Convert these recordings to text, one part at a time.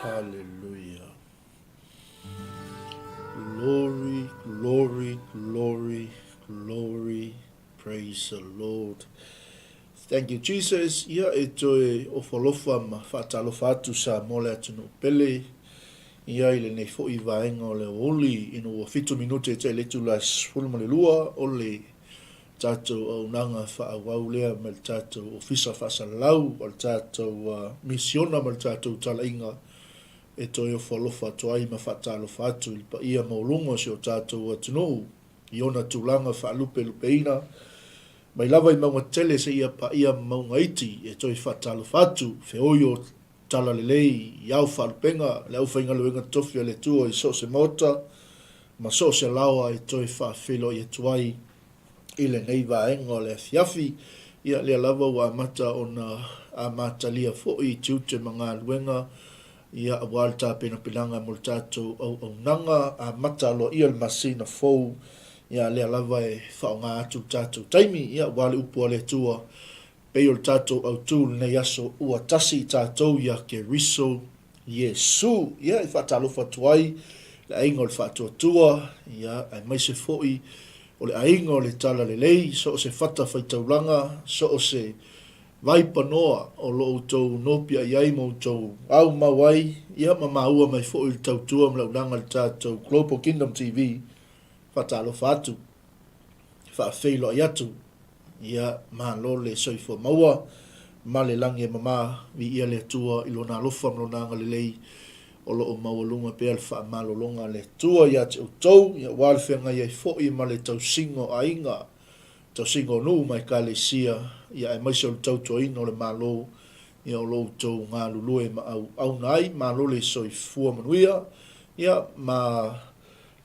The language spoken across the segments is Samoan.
Hallelujah. Glory, glory, glory, glory. Praise the Lord. Thank you Jesus. Ia e toe ofo alofa ma faatalofa atu Samoa le atunuu pele. Ia i lenei foi vaega o le aoauli ina ua fitu minute e tai le itula e 12 o le tatou auaunaga faaauau lea mai le tatou Ofisa Faasalalau o le tatou Misiona ma le tatou Talaiga e toe ofo alofa atu ai ma faatalofa atu i le paia maualuga o si o tatou atunuu i ona tulaga faalupelupeina mai lava i mauga tele seia paia mauga iti e toe faatalofa atu feoi o Talalelei i ao faalupega le aufaigaluega tofi a le Atua i so o se maota ma so o se laoa e toe faafeiloai atu ai i lenei vaega o le afiafi. Ia, lea lava ua amata ona amatalia foi i tiute ma galuega, ia, aua le tapenapenaga mo le tatou auaunaga amata aloaia le masina fou. Ia, lea lava e faaaoga atu le tatou taimi, ia, aua le upu a le Atua Pei o le tatou autu i lenei aso ua tasi i tatou ia Keriso Iesu. Ia, e faatalofa atu ai le aiga o le Faatuatua, ia, aemaise foi o le aiga o le Talalelei, so o se fata faitaulaga, so o se vaipanoa o lo outou nopiai ai ma outou aumau ai, ia, ma maua mai foi le tautua ma le auaunaga a le tatou Global Kingdom TV. Faatalofa atu. Faafeiloai atu. Ia, malo le soifua maua ma le lagi e mama, viia le Atua i Lona alofa ma Lona agalelei o lo o maualuga pea le faamalologa a le Atua ia te outou, ia aua le feagai ai foi ma le tausiga o aiga, tausiga o nuu ma ekalesia, ia aemaise o le tautuaina o le Malo, ia o lo outou galulue ma auauna ai, malo le soifua manuia, ia ma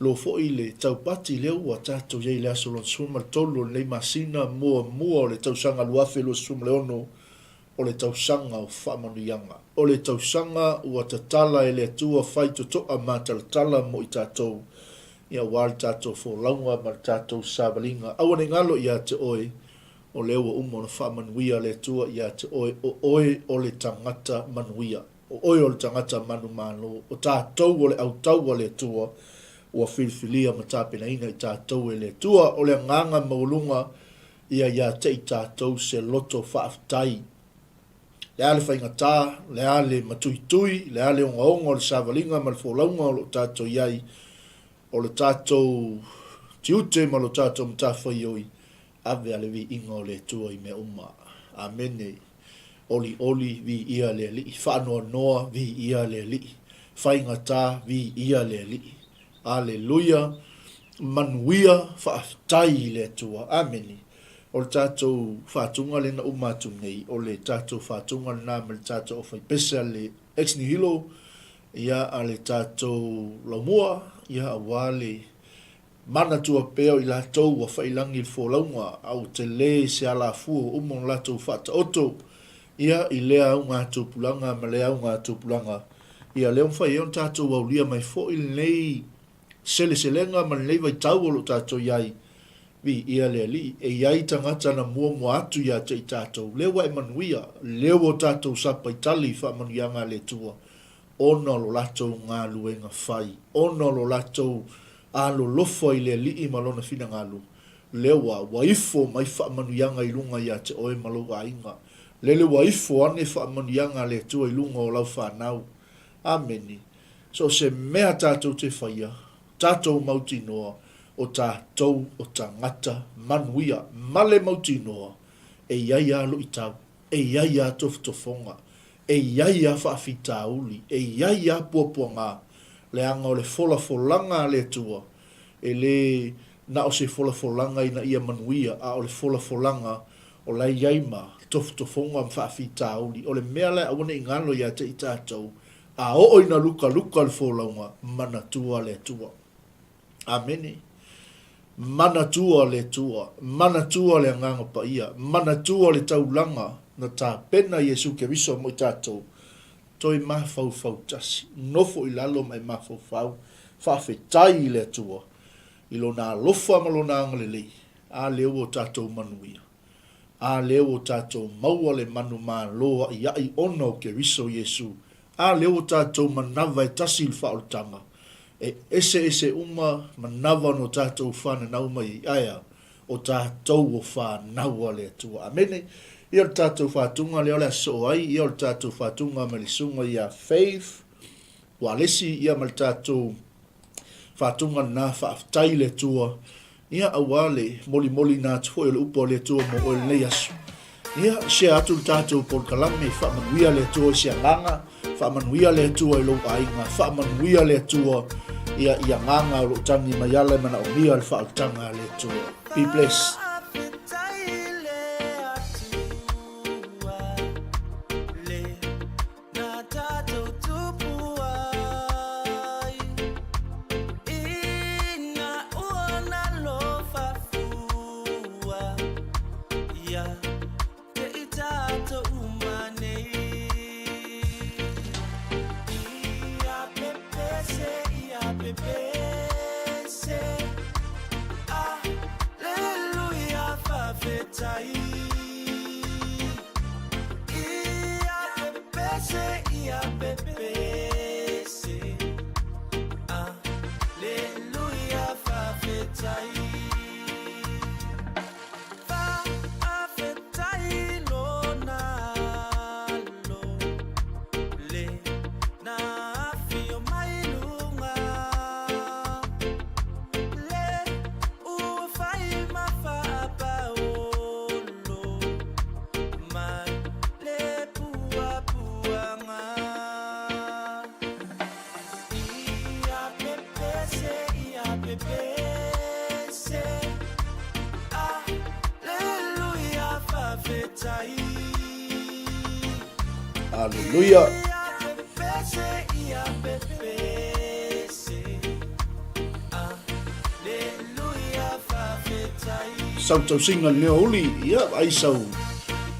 Lo foi le taupati lea ua tatou i ai i le aso lona 13 o lenei masina muamua o le tausaga 2026, o le tausaga o faamanuiaga. O le tausaga ua tatala e le Atua fai totoa matalatala mo i tatou, ia aua le tatou folauga ma le tatou savaliga. Aua ne i galo ia te oe, o lea ua uma ona faamanuia le Atua ia te oe, o oe o le tagata manuia. O oe o le tagata manumalo, o tatou o le autau a le Atua, ua filifilia ma tapenaina i tatou e le Atua. O le agaga maualuga ia ia te i tatou se loto faafetai. Le a le faigata, le a le matuitui, le a le ogaoga o le savaliga ma le folauga o lo o tatou i ai, o le tatou tiute ma lo tatou matafaioi, Ave a le viiga o le Atua i mea uma. Amene. Olioli, viia le Alii. Faanoanoa, viia le Alii. Faigata, viia le Alii. Aleluia. Manuia, faafetai i le Atua. Amene. O le tatou faatuga lea na uma atu nei, o le tatou faatuga lena ma le tatou aufaipese a le Ex Nihilo, ia, a le tatou Laumua, ia, aua le Manatua pea o i latou ua failangi i le folauga, a ua tele se alafua ua uma ona latou faataoto ia i lea augatupulaga ma lea augatupulaga. Ia lea ua mafai ai ona tatou aulia mai foi lenei seleselega ma lenei vaitau o lo o tatou i ai. Viia le Alii, e i ai tagata na muamua atu ia te i tatou, lea ua e manuia, lea ua tatou sapaitali i faamanuiaga a le Atua. ona o lo latou galuega fai, ona o lo latou alolofa i le Alii ma Lona finagalo, lea ua, ua ifo mai faamanuiaga i luga ia te oe ma lou aiga. Lele ua ifo ane faamanuiaga a le Atua i luga o lau fanau. Amene. So o se mea tatou te faia, tatou mautinoa, o tatou o tagata manuia, ma le mautinoa, e i ai a luitau, e i ai a tofotofoga, E i ai a faafitauli, e i ai a puapuaga, leaga o le folafolaga a le Atua, e le na o se folafolaga ina ia manuia, a o le folafolaga o la e i ai ma tofotofoga ma faafitauli. O le mea la e aua ne i galo ia te i tatou, a oo ina lukaluka le folauga, manatua le Atua. Amene. Manatua le Atua, manatua le Agaga Paia, manatua le taulaga na tapena Iesu Keriso mo i tatou. Toe mafaufau tasi, nofo i lalo ma e mafaufau, faafetai i le Atua i Lona alofa ma Lona agalelei, a lea ua o tatou manuia, a lea ua o tatou maua le manumalo a'ia'i ona o Keriso Iesu. A lea ua tatou manava e tasi i le faaolataga, e eseese uma manava na o tatou fananau mai ai, ae a? O tatou o fanau a le Atua. Amene. Ia o le tatou faatuga lea o le a sosoo ai, ia o le tatou faatuga mai le susuga ia Faith Ualesi, ia ma le tatou faatuga lena, faafetai i le Atua, ia aua le molimoliina atu foi o le upu a le Atua mo oe lenei aso. Ia, share atu le tatou polokalame, faamanuia le Atua i se agaga, faamanuia le Atua i lou aiga, faamanuia le Atua ia i agaga o lo o tagi mai ala e manaomia le faaolataga a le Atua. Be blessed. Hallelujah. Sau tausiga le neo uli, ia, ai sau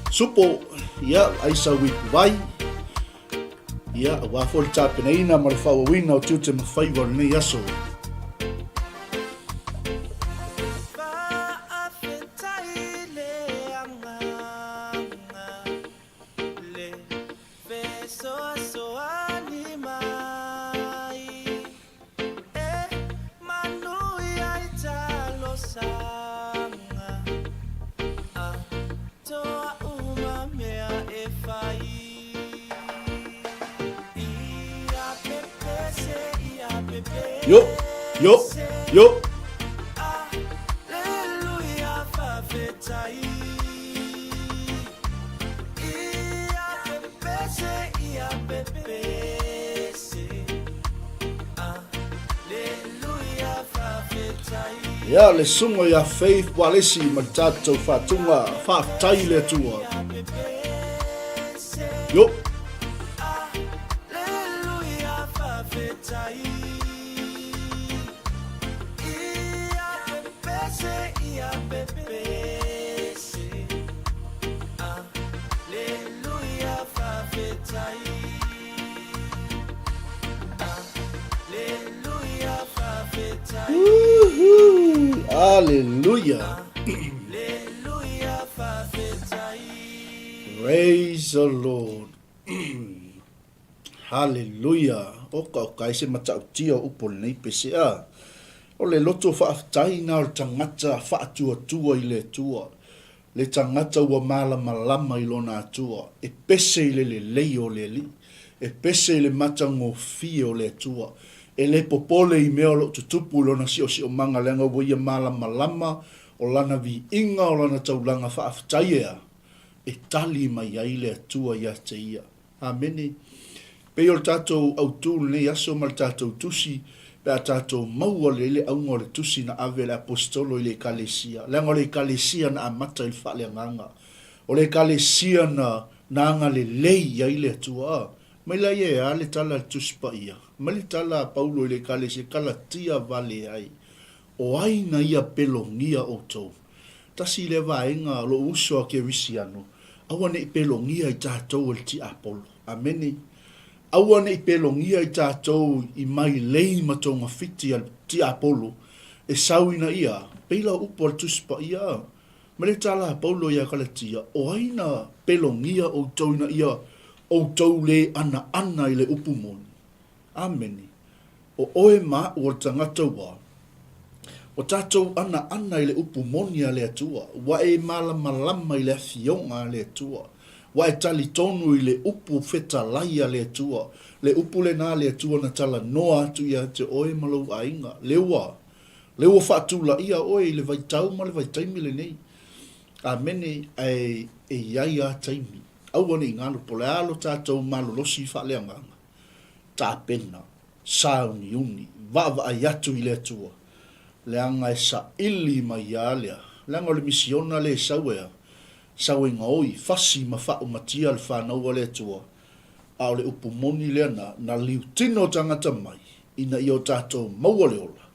supo, ia, ai sau ipuvai, ia, aua foi le tapenaina ma le faaauauina o tiute ma faiva o lenei aso. Yo, yo, yo. Ia, le susuga ia Faith Walesi ma le tatou faatuga, faafetai i le Atua. Yo. Woohoo! Hallelujah! Praise the Lord. Hallelujah. Oka oka ai se matautia o upu o lenei pese a. O le loto faafetai na o le tagata faatuatua i le Atua. Le tagata ua malamalama i lona Atua, e pese i le lelei o le Alii, e pese i le matagofie o le Atua, e le popole i mea o lo o tutupu i lona siosiomaga leaga ua ia malamalama o lana viiga o lana taulaga faafetai ea e tali mai ai le Atua ia te ia. Amene. Pei o le tatou autu i lenei aso ma le tatou tusi, pe a tatou maua lelei le auga o le tusi na ave e le Aposetolo i le Ekalesia, leaga o le Ekalesia na amata i le faaleagaga. O le Ekalesia na, na agalelei i ai le Atua. A, mai la ia e a le tala a le Tusi Paia? Mai le tala a Paulo i le Ekalesia, Kalatia vale ai. O ai na ia pelogia outou? Tasi lea vaega o lou uso a Kerisiano, aua ne i pelogia i tatou e le tiapolo. Amene. Aua ne i pelogia i tatou i mailei ma togafiti a le tiapolo e sau ina ia, pei la o upu a le Tusi Paia a, ma le tala a Paulo ia Kalatia, o ai na pelogia outou ina ia ʻoutou lē ʻanaʻana i le upu moni. Amene. ʻO ʻoe ma aʻu o le tagata ua. Ua tatou ʻanaʻana i le upu moni a le Atua, ua e malamalama i le afioga a le Atua, ua e talitonu i le upu fetalai a le Atua, le upu lena a le Atua na talanoa atu ia te oe ma lou aiga, le ua, le ua faatulaia oe i le vaitau ma le vaitaimi lenei. Amene, ae e iai a taimi. Aua ne i galo, po o le a lo tatou malolosi faaleagaga. Tapena, sauniuni, vaavaai atu i le Atua, leaga e saili mai ia lea, leaga o le misiona le sau ea, sau e gaoi, fasi ma faaumatia le fanau a le Atua, a o le upu moni lea na, na liutino tagata mai, ina ia o tatou maua le ola,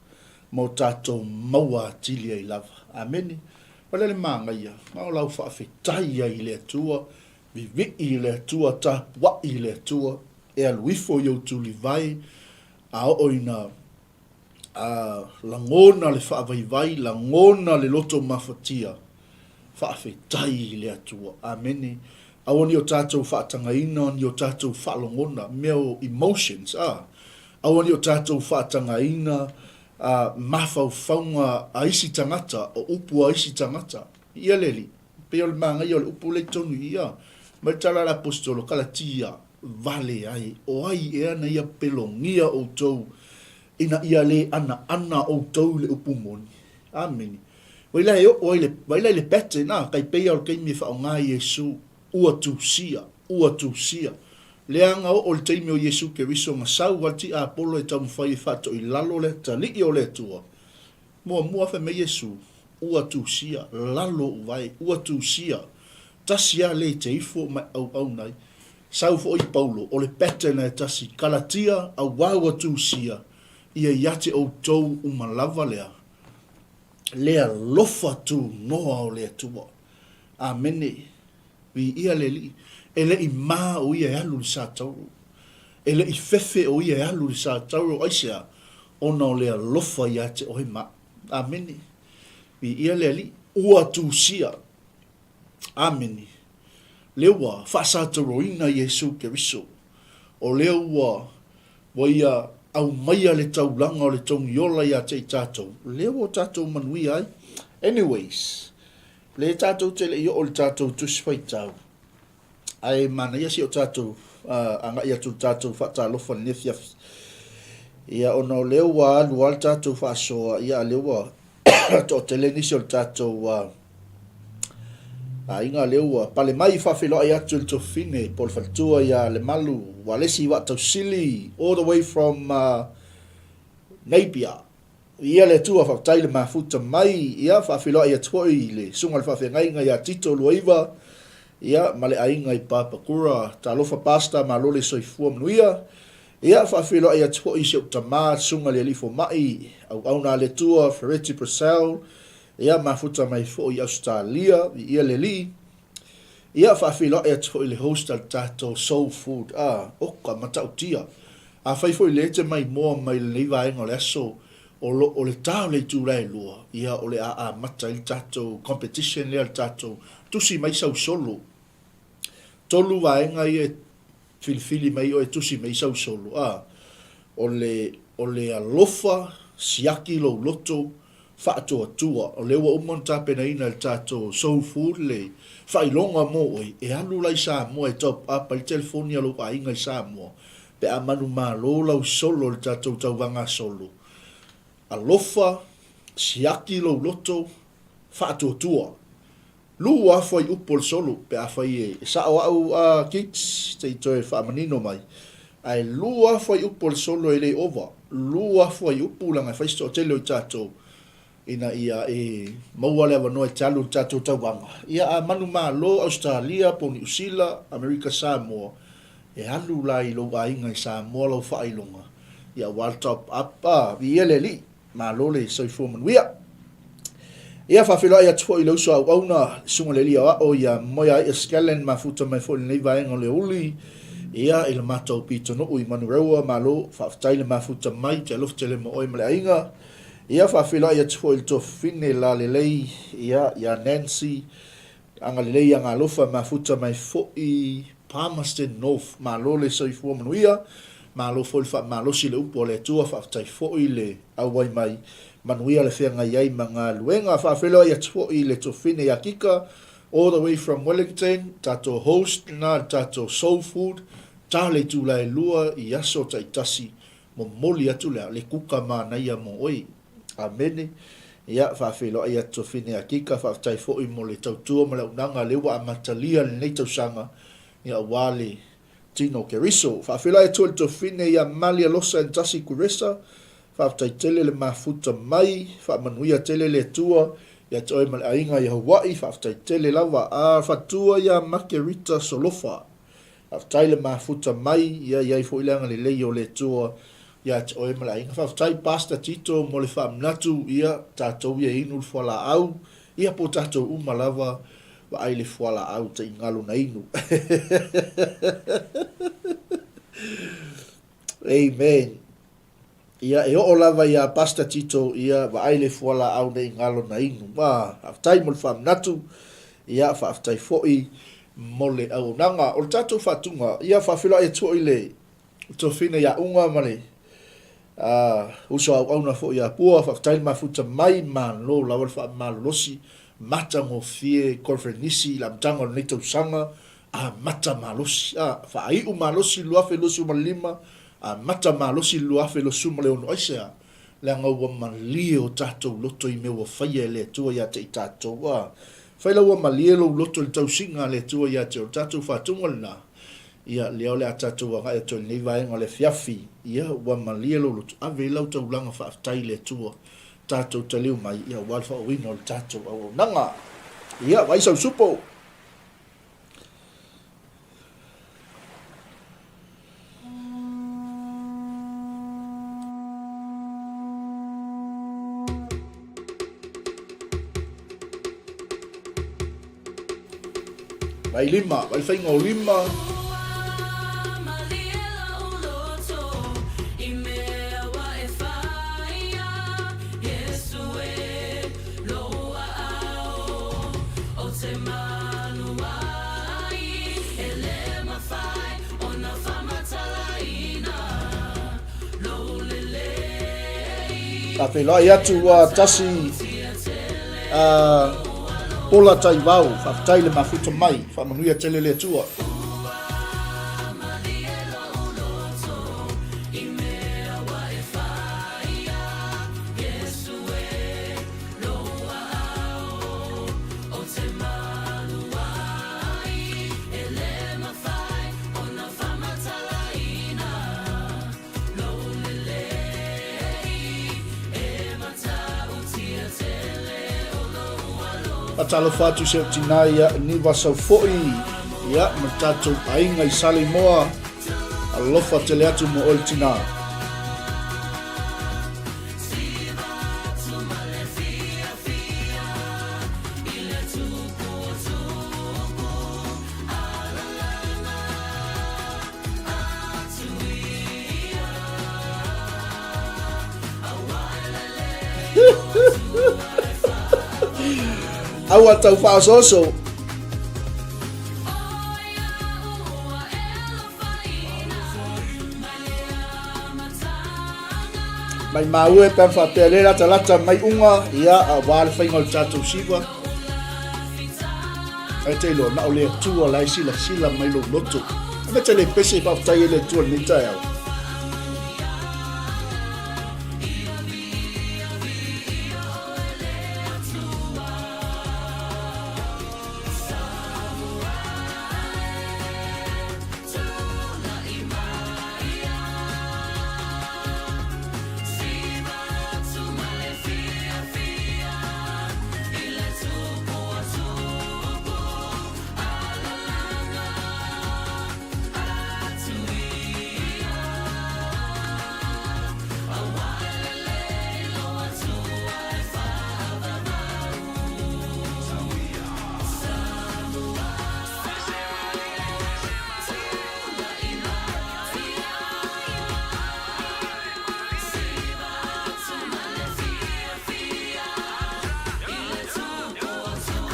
ma o tatou maua atili ai lava. Amene. O lea le manaia, na o lau faafetai ai i le Atua, Vivii i le Atua, tapuai i le Atua, e alu ifo i ou tulivae, a oo ina lagona le faavaivai, lagona le loto mafatia, faafetai i le Atua. Amene. Aua ne i o tatou faatagaina ni o tatou faalogona, mea o emotions, a. Aua ne i o tatou faatagaina mafaufauga a isi tagata, o upu a isi tagata. Ia le Alii. Pei o le manaia o le upu lea i totonu i i, a. Mai le tala a le Aposetolo, Kalatia vale ai, o ai ea na ia pelogia outou ina ia le anaana outou i le upu moni? Amene. Vai la e oo ai le, vai la i le pattern, a, tai pei lava o le taimi e faaaoga ai Iesu, ua tusia, ua tusia. Leaga oo i le taimi o Iesu Keriso na sau a le tiapolo e taumafai e faatoilalo le atalii o le Atua, Muamua fai mai Iesu, Ua tusia, lalo ou vae, ua tusia, tasi a le te ifo ma e auauna ai. Sau foi Paulo, o le pattern e tasi, Kalatia, auā ua tusia, ia ia te outou uma lava lea, le alofa tunoa o le Atua. Amene. Viia le Alii. E le i mā o ia e alu i le satauro. E le i fefe o ia e alu i le satauro, aisea? Ona o le alofa ia te oe ma. Amene. Viia le Alii. Ua tusia. Amene. Lea ua faasatauroina Iesu Keriso. O lea ua, ua ia aumaia le taulaga o le togiola ia te i tatou, lea ua o tatou manuia ai. Anyways, lea tatou te le i oo i le tatou Tusi Faitau, Ae manaia si o tatou agai atu i le tatou faatalofa i lenei afiafi. Ia, ona o lea ua alu lava le tatou faasoa, ia, a lea ua toatele nisi o le tatou aiga lea ua pale mai faafeiloai atu i le tuafafine po o le faletua ia Lemalu Walesi Vaatausili all the way from Napier. Ia le Atua, faafetai le mafuta mai. Ia, faafeiloai atu foi i le Susuga i le Faafeagaiga ia Tito Luaiva, ia, ma le aiga i Papakura. Talofa Pastor, malo le soifua manuia. Ia, faafeiloai atu foi i si ou tama, le Susuga i le Alii Fomai, auauna a le Atua, Fereti Purcell, ia, mafuta mai foi i Ausetalia, viia le Alii. Ia, faafeiloai atu foi i le host a le tatou Soul Food, a, oka, matautia. Afai foi lea e te maimoa mai lenei vaega o le aso, o lo o le ta o le itula e lua, ia o le a amata ai le tatou competition lea, le tatou tusi mai sau solo. Tolu vaega ia e filifili mai oe e tusi mai sau solo, a, o le, o le alofa, siaki lou loto, faatuatua. O lea ua uma ona tapenaina e le tatou Soul Food le faailoga mo oe e alu la i Samoa e top up ai le telefoni a lou aiga i Samoa pe a manumalo lau solo i le tatou tauvaga solo. Alofa, siaki lou loto, faatuatua. Lua fuaiupu o le solo pe afai e sao au a Gigs se i toe faamanino mai. Ae lua fuaiupu o le solo e le ova. Lua fuaiupu leaga e fai se toatele o i tatou ina ia e maua le avanoa e te alu i le tatou tauvaga. Ia a manumalo Ausetalia po o Niu Sila, Amerika Samoa, e alu la i lou aiga i Samoa lau faailoga ia aua le top up a viia le Alii. Malo le soifua manuia. Ia, faafeiloai atu foi i le uso a auauna, le Susuga i le Alii Aoao ia Moeaia Skellen, mafuta mai foi i lenei vaega o le aoauli, ia, i le matou pitonuu i Manurewa, malo, faafetai le mafuta mai, te alofa tele mo oe ma le aiga. Ia, faafeiloai atu foi i le tuafafine lalelei, ia, ia Nancy, agalelei agalofa, mafuta mai foi. Palmerston North. Malo le soifua manuia, malo foi le faamalosi i le upu a le Atua, faafetai foi le auai mai, manuia le feagai ai ma galuega. Faafeiloai atu foi i le Tofine ia Kika, all the way from Wellington, tatou host lena i le tatou Soul Food, ta le itula e lua i aso taitasi, momoli atu le a, le kuka manaia mo oe. Amene. Ia, faafeiloai atu Tofine ia Kika, faafetai foi mo le tautua ma le auaunaga lea ua amatalia lenei tausaga, ia aua le tino o Keriso. Faafeiloai atu foi le Tofine ia Malia Losa and Tasi Kuresa, faafetai tele le mafuta mai, faamanuia tele le Atua ia te oe ma le aiga i Hawaii, faafetai tele lava. A fatua ia Makerita Solofa, Faafetai le mafuta mai, ia i ai foi le agalelei o le Atua ia te oe ma le aiga. Faafetai Pastor Tito mo le faamanatu, ia tatou ia inu le fualaau, ia po o tatou uma lava vaai le fualaau te i galo na inu. Amen. Ia, e oo lava iā Pastor Tito, ia, vaai le fualaau nei galo na inu. Ah, faafetai mo le faamanatu, ia, faafetai foi mo le auaunaga. O le tatou faatuga, ia, faafeiloai atu foi le tofiga ia Uga ma le ah, uso auauna foi ia Pua, faafetai le mafuta mai, malo lava le faamalolosi, matagofie koneferenisi i le amataga o lenei tausaga, amata malosi, ah, faaiu malosi 2025, Amata malosi le 2026 aisea? Leaga ua malie o tatou loto i mea ua faia e le Atua ia te i tatou. A fai la ua malie lou loto i le tausiga a le Atua ia te oe, o le tatou faatuga lena, ia lea o le a tatou agai atu ai i lenei vaega o le afiafi, ia ua malie lou loto, ave i lau taulaga faafetai i le Atua, tatou taliu mai, ia aua le faaauauina o le tatou auaunaga. Ia, vaai sau supo. Vai lima, vai whainga o lima. Ka wheiloai atu ua tasi a Pola Taivao, faafetai le mafuta mai, faamanuia tele le Atua. Faatalofa atu si ou tinā ia Niva Saufo'i, ia, ma le tatou aiga i Saleimoa. Alofa tele atu mo oe le tinā. Aua tau faaosooso. Mai maue pe ana faapea le latalata mai uga, ia, aua le faiga o le tatou siva. Ae te iloa, na o le Atua la e silasila mai lou loto. A mea te le pese i faafetai ai le Atua i lenei taeao.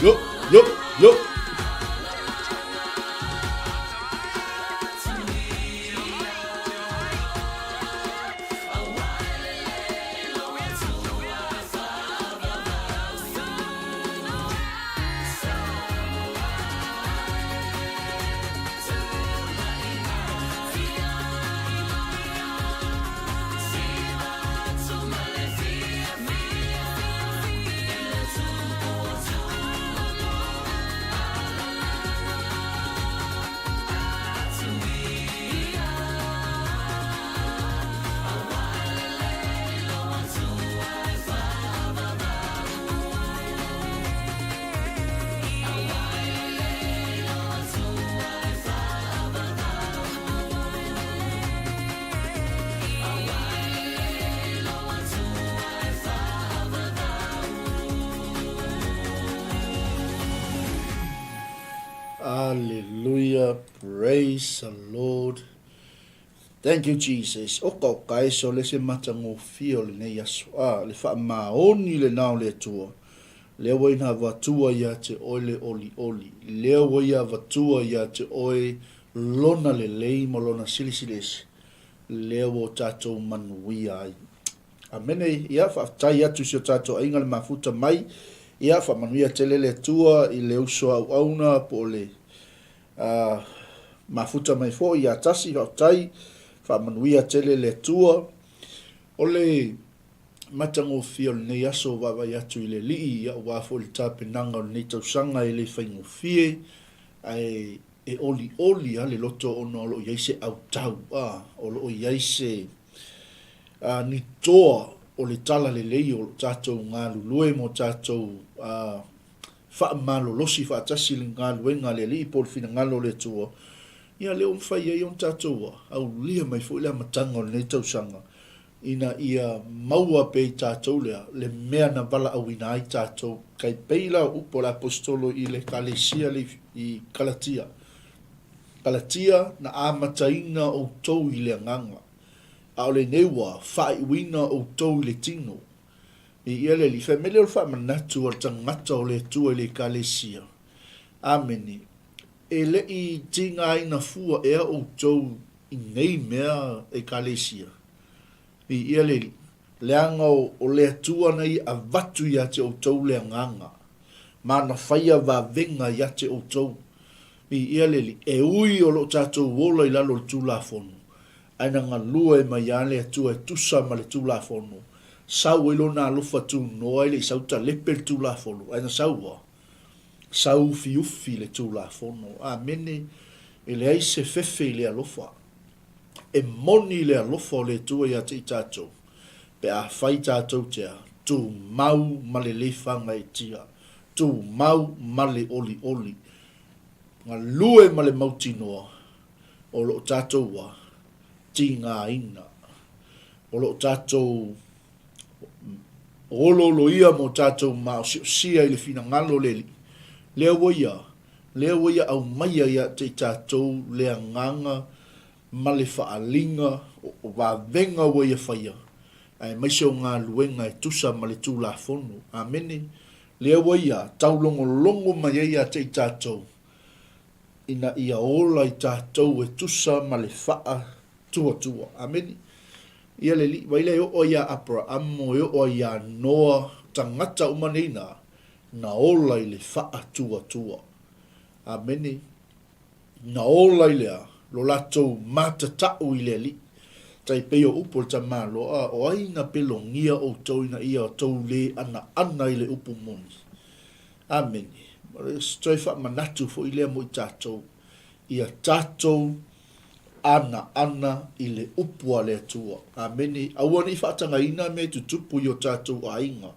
Yo, yo, yo. Hallelujah, praise the Lord. Thank you Jesus. Oka oka e so le se matagofie o lenei aso. A, le faamaoni lena o le Atua. Lea ua ina avatua ia te oe le olioli. Lea ua ia avatua ia te oe lona lelei ma lona silisili ese. Lea ua o tatou manuia ai. Amene. Ia, faafetai atu i si o tatou aiga le mafuta mai. Ia, faamanuia tele le Atua i le uso auauna po o le uh, mafuta mai foi ia tasi. Faafetai. Faamanuia tele le Atua. O le matagofie o lenei aso vaavaai atu i le Alii, ia aua foi le tapenaga o lenei tausaga e le faigofie, ae e olioli lava le loto ona o lo o i ai se autau, a, o lo o i ai se a, ni toa o le talalelei o lo o tatou galulue ma o tatou a, faamalolosi faatasi i le galuega a le Alii po o le finagalo o le Atua, ia lea ua mafai ai ona tatou aulia mai foi le amataga o lenei tausaga ina ia maua pea i tatou lea le mea na valaauina ai tatou. Kai pei la o upu a le Aposetolo i le Ekalesia le i Kalatia, Kalatia na amataina outou i le agaga, a o lenei ua faaiuina outou i le tino. Viia le Alii. Fai mai lea o le faamanatu a le tagata o le Atua i le Ekalesia. Amene. E le i tigaina fua ea outou i nei mea Ekalesia? Viia le Alii. Leaga o le Atua na ia avatu ia te outou le agaga, ma na faia vavega ia te outou. Viia le Alii. E ui o lo o tatou ola i lalo o le Tulafono, ae na galue mai lava le Atua e tusa ma le Tulafono, sau ai Lona alofa tunoa e le i sau talepe le Tulafono, ae na sau a sau ufiufi le Tulafono. Amene. E leai se fefe i le alofa. E moni le alofa o le Atua ia te i tatou, pe afai tatou te a, tumau ma le le fagaetia, tumau ma le olioli, galue ma le mautinoa, o lo o tatou a, tigaina, o lo o tatou olooloia ma o tatou maosiosia i le finagalo o le Alii, lea ua ia, lea ua ia aumaia ia te i tatou le agaga ma le faaaliga o vavega ua ia faia, aemaise o galuega e tusa ma le Tulafono. Amene. Lea ua ia taulogologo mai ai ia te i tatou, ina ia ola i tatou e tusa ma le faatuatua. Amene. Ia le Alii, vai lea e oo ai ia Aperaamo, e oo ai ia Noa, tagata uma nei na, na ola i le faatuatua. Amene. Na ola i le a, lo latou matatau i le Alii. Tai pei o upu o le tamaloa, o ai na pelogia outou ina ia outou le anaana i le upu moni? Amene. O le toe faamanatu foi lea mo i tatou, ia tatou anaana i le upu a le Atua. Amene. Aua ne i faatagaina mea e tutupu i o tatou aiga.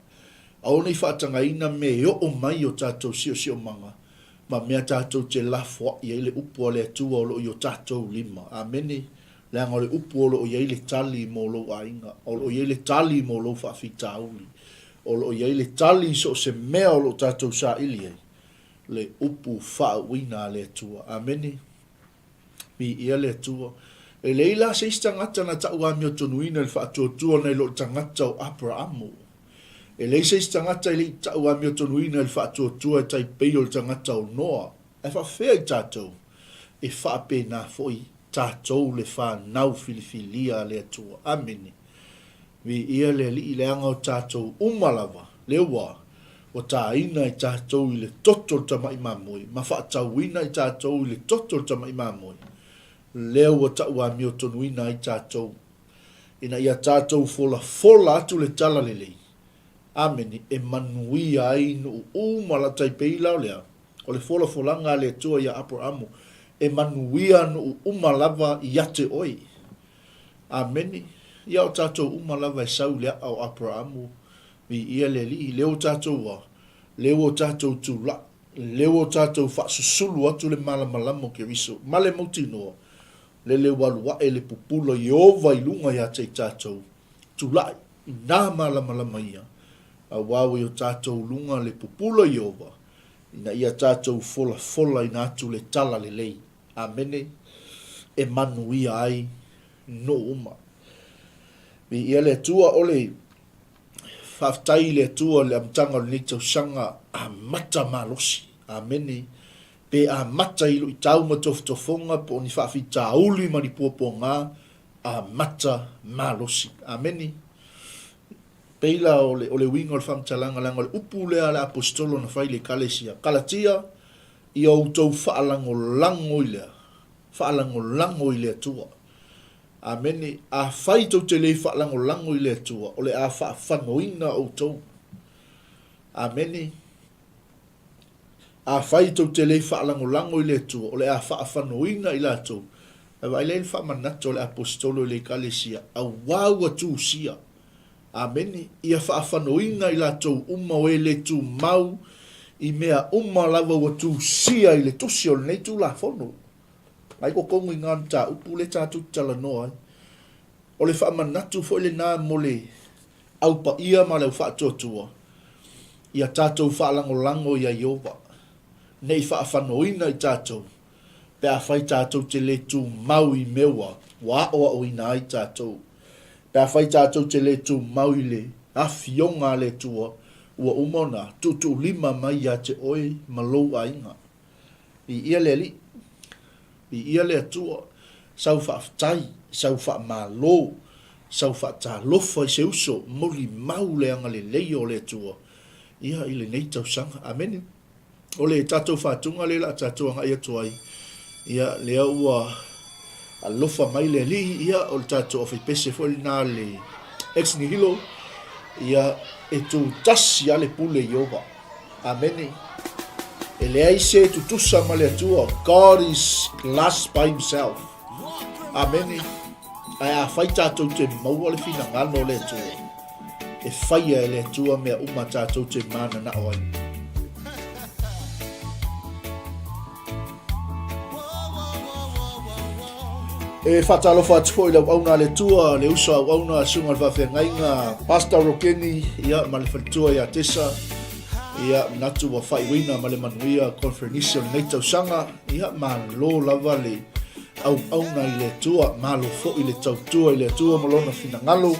Aua ne i faatagaina mea e oo mai i o tatou siosiomaga, ma mea tatou te lafoai ai le upu a le Atua o lo o i o tatou lima. Amene. Leaga o le upu o lo o i ai le tali mo lou aiga, o lo o i ai le tali mo lou faafitauli, o lo o i ai le tali i so o se mea o lo o tatou saili ai, le upu faauuina a le Atua. Amene. Viia le Atua. E leai la se isi tagata na tau amiotonuina i le faatuatua nai lo le tagata o Aperaamo. E leai se isi tagata e le i tau amiotonuina i le faatuatua e tai pei o le tagata o Noa. Ae faafefea i tatou? E faapena foi tatou le fanau filifilia a le Atua. Amene. Viia le Alii leaga o tatou uma lava, le ua, ua tāina i tatou i le toto o le tamai mamoe, ma faatauina i tatou i le toto o le tamai mamoe, lea ua tauamiotonuina ai tatou, ina ia tatou folafola atu le talalelei, amene, e manuia ai nuu uma la tai pei la o lea, o le folafolaga a le Atua ia Aperamo, e manuia nuu uma lava ia te oe. Amene. Ia o tatou uma lava e sau i le a'a o Aperamo, viia le Alii, lea ua tatou a, lea ua tatou tula'i, lea ua tatou faasusulu atu le malamalama o Keriso, ma le mautinoa, lele ua alu a'e le pupula Ieova i luga ia te i tatou, tula'i i nā malamalama ia, auā ua i o tatou luga le pupula Ieova, ina ia tatou folafolaina atu le talalelei. Amene. E manuia ai nuu uma. Viia le Atua, o le faafetai i le Atua i le amataga o lenei tausaga amata malosi. Amene. Pe amata i luitau ma tofotofoga po o ni faafitauli ma ni puapuaga, amata malosi. Amene. Pei la o le, o le uiga o le faamatalaga, leaga o le upu lea a le Aposetolo na fai i le Ekalesia, Kalatia, ia outou faalagolago i le, faalagolago i le Atua. Amene. Afai tou te le faalagolago i le Atua, o le a faafanoina outou. Amene. Afai tou te le faalagolago i le Atua, o le a faafanoina i latou. Ae vaai la i le faamanatu a le Aposetolo i le Ekalesia, Auā ua tusia. Amene. Ia faafanoina i latou uma o e le tumau i mea uma lava ua tusia i le tusi o lenei Tulafono. Ai totonu i ngā mataupu lea tatou te talanoa ai. O le faamanatu foi lena mo le au paia ma le au faatuatua, ia tatou faalagolago iā Ieova, ne i faafanoina i tatou, pe afai tatou te le tumau i mea ua aoaoina ai tatou. Pe afai tatou te le tumau i le Afioga a le Atua, ua uma ona tuutuulima mai ia te oe ma lou aiga. Viia le Alii. Viia le Atua. Sau faafetai, sau faamalo, sau faatalofa i se uso, molimau le agalelei o le Atua ia i lenei tausaga. Amene. O le tatou faatuga lea la a tatou agai atu ai, ia lea ua alofa mai le Alii, ia o le tatou aufaipese foi lena le ex nihilo, ia e tutasi a le pule Ieova. Amene. E leai se tutusa ma le Atua. God is class by himself. Amene. Ae afai tatou te maua le finagalo o le Atua, e faia e le Atua mea uma tatou te mananao ai. E faatalofa atu foi i le auauna a le Atua, le uso auauna, susuga i le faafeagaiga, Pastor Rokeni, ia, ma le faletua ia Tesa. Ia, manatu ua faaiuina ma le manuia conferenisi o lenei tausaga. Ia, malo lava le auauna i le Atua, malo foi le tautua i le Atua ma lona finagalo.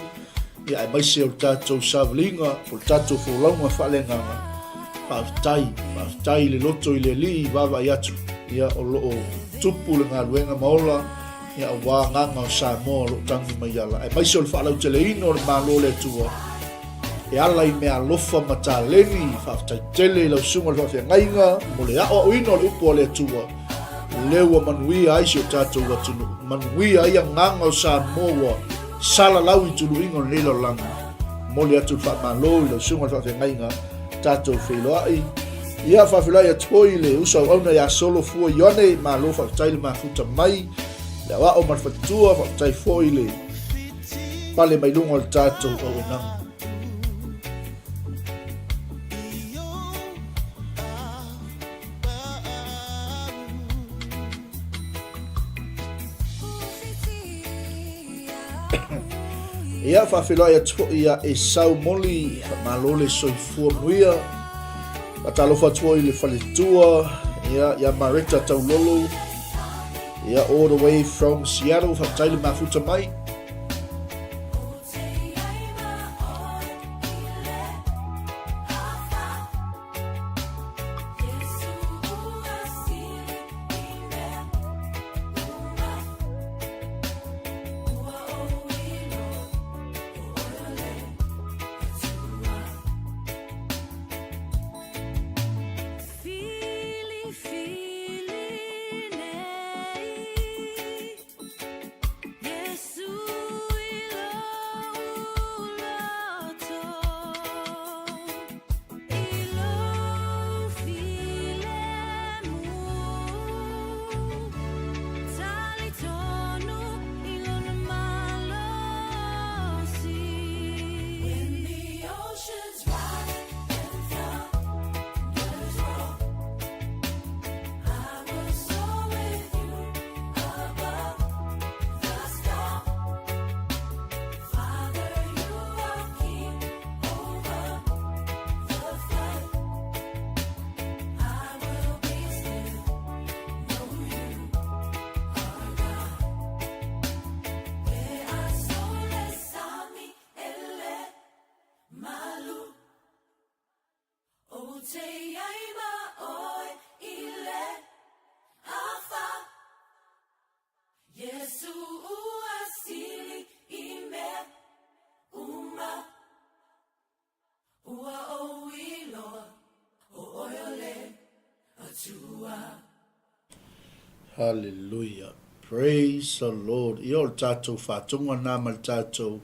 Ia, aemaise o le tatou savaliga, o le tatou folauga faaleagaga. Faafetai, faafetai i le loto i le Alii, vaavaai atu, ia, o lo o tupu le galuega ma ola, ia, aua agaga o Samoa o lo o tagi mai ala, aemaise o le faalauteleina o le Malo o le Atua, e ala i meaalofa ma taleni. Faafetai tele i lau susuga i le faafeagaiga mo le aoaoina o le upu a le Atua, lea ua manuia ai si o tatou atunuu, manuia ai agaga o Samoa ua salalau i tuluiga o lenei lalolagi. Momoli atu le faamalo i lau susuga i le faafeagaiga, tatou feiloai. Ia, faafeiloai atu foi i le uso auauna ia Solo Fua Ioane, malo faafetai le mafuta mai, le aoao ma le faletua, faafetai foi le pale mai luga o le tatou auaunaga. Ia, faafeiloai atu foi ia Esau Moli, faamalo le soifua manuia. Faatalofa atu foi i le faletua, ia, ia Mareta Taulolo, ia, all the way from Seattle, faafetai le mafuta mai. te iai ma oe i le afa. Iesu ua sili i mea uma. Ua ou iloa o oe o le Atua. Hallelujah. Praise the Lord. Ia o le tatou faatoga na ma le tatou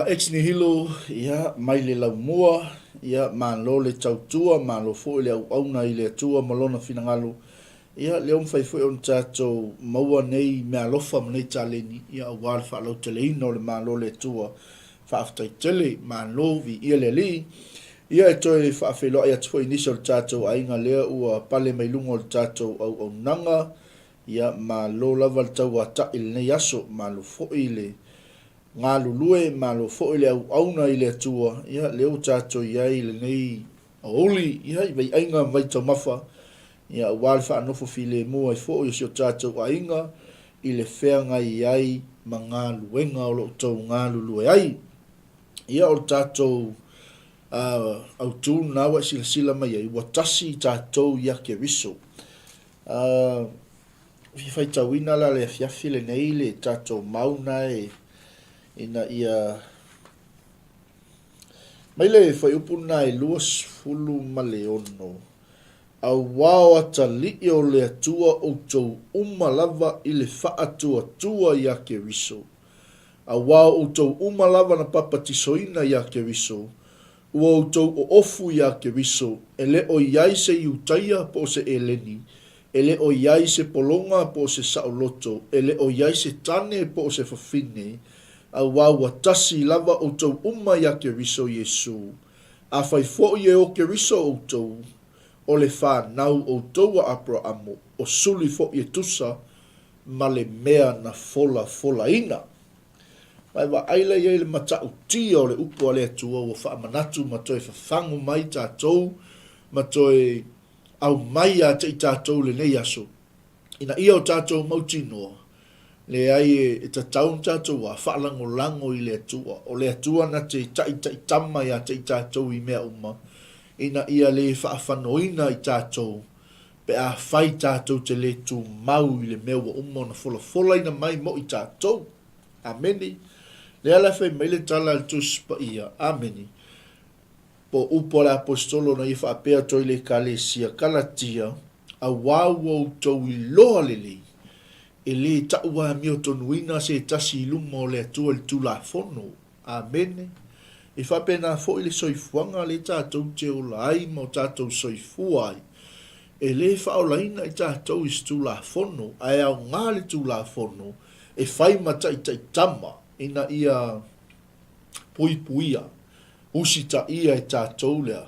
ex nihilo, ia, mai le laumua, ia, malo le tautua, malo foi le auauna i le Atua ma lona finagalo. Ia, lea ua mafai foi ona tatou maua nei meaalofa ma nei taleni, ia, aua le faalauteleina o le Malo o le Atua. Faafetai tele, malo, viia le Alii. Ia, e toe faafeiloai atu foi i nisi o le tatou aiga lea ua pale mai luga o le tatou auaunaga. Ia, malo lava le tauata'i i lenei aso, malo foi le galulue, malo foi le auauna i le Atua. Ia, lea ua tatou i ai i lenei aoauli, ia, i vaiaiga ma vaitaumafa, ia, aua le faanofo filemu ai foi o si o tatou aiga i le feagai ai ma galuega o lo o outou galulue ai. Ia, o le tatou autu lena ua e silasila mai ai, ua tasi i tatou ia Keriso. Fia faitauina la le afiafi lenei le tatou mau na e ina ia mai le fuaiupu lena e 26, Auā o atalii o le Atua outou uma lava i le faatuatua iā Keriso. Auā o outou uma lava na papatisoina iā Keriso, ua outou oofu iā Keriso, e le o i ai se Iutaia po o se ʻEleni, e le o i ai se pologa po o se saoloto, e le o i ai se tane po o se fafine, auā ua tasi lava outou uma iā Keriso Iesū. Afai foi e o Keriso outou, o le fanau outou a Aperahamo, o suli foi e tusa ma le mea na folafolaina. Ma e vaai la i ai le matautia o le upu a le Atua ua faamanatu ma toe fafagu mai tatou ma toe aumai ia te i tatou i lenei aso, ina ia o tatou mautinoa, leai e tatau ona tatou a faalagolago i le Atua. O le Atua na te taitaitama ia te i tatou i mea uma, ina ia le faafanoina i tatou pe afai tatou te le tumau i le mea ua uma ona folafolaina mai mo i tatou. Amene. Lea la e fai mai le tala a le Tusi Paia. Amene. Po o upu a le Aposetolo na ia faapea atu ai i le Ekalesia Kalatia, Auā ua outou iloa lelei, e lē taʻu amiotonuina se tasi i luma o le Atua i le Tulafono. Amene. E faapena foi le soifuaga lea tatou te ola ai ma o tatou soifua ai. E lē faaolaina i tatou i se Tulafono, ae aoga le Tulafono e fai ma taitaitama ina ia puipuia, usitaia e tatou lea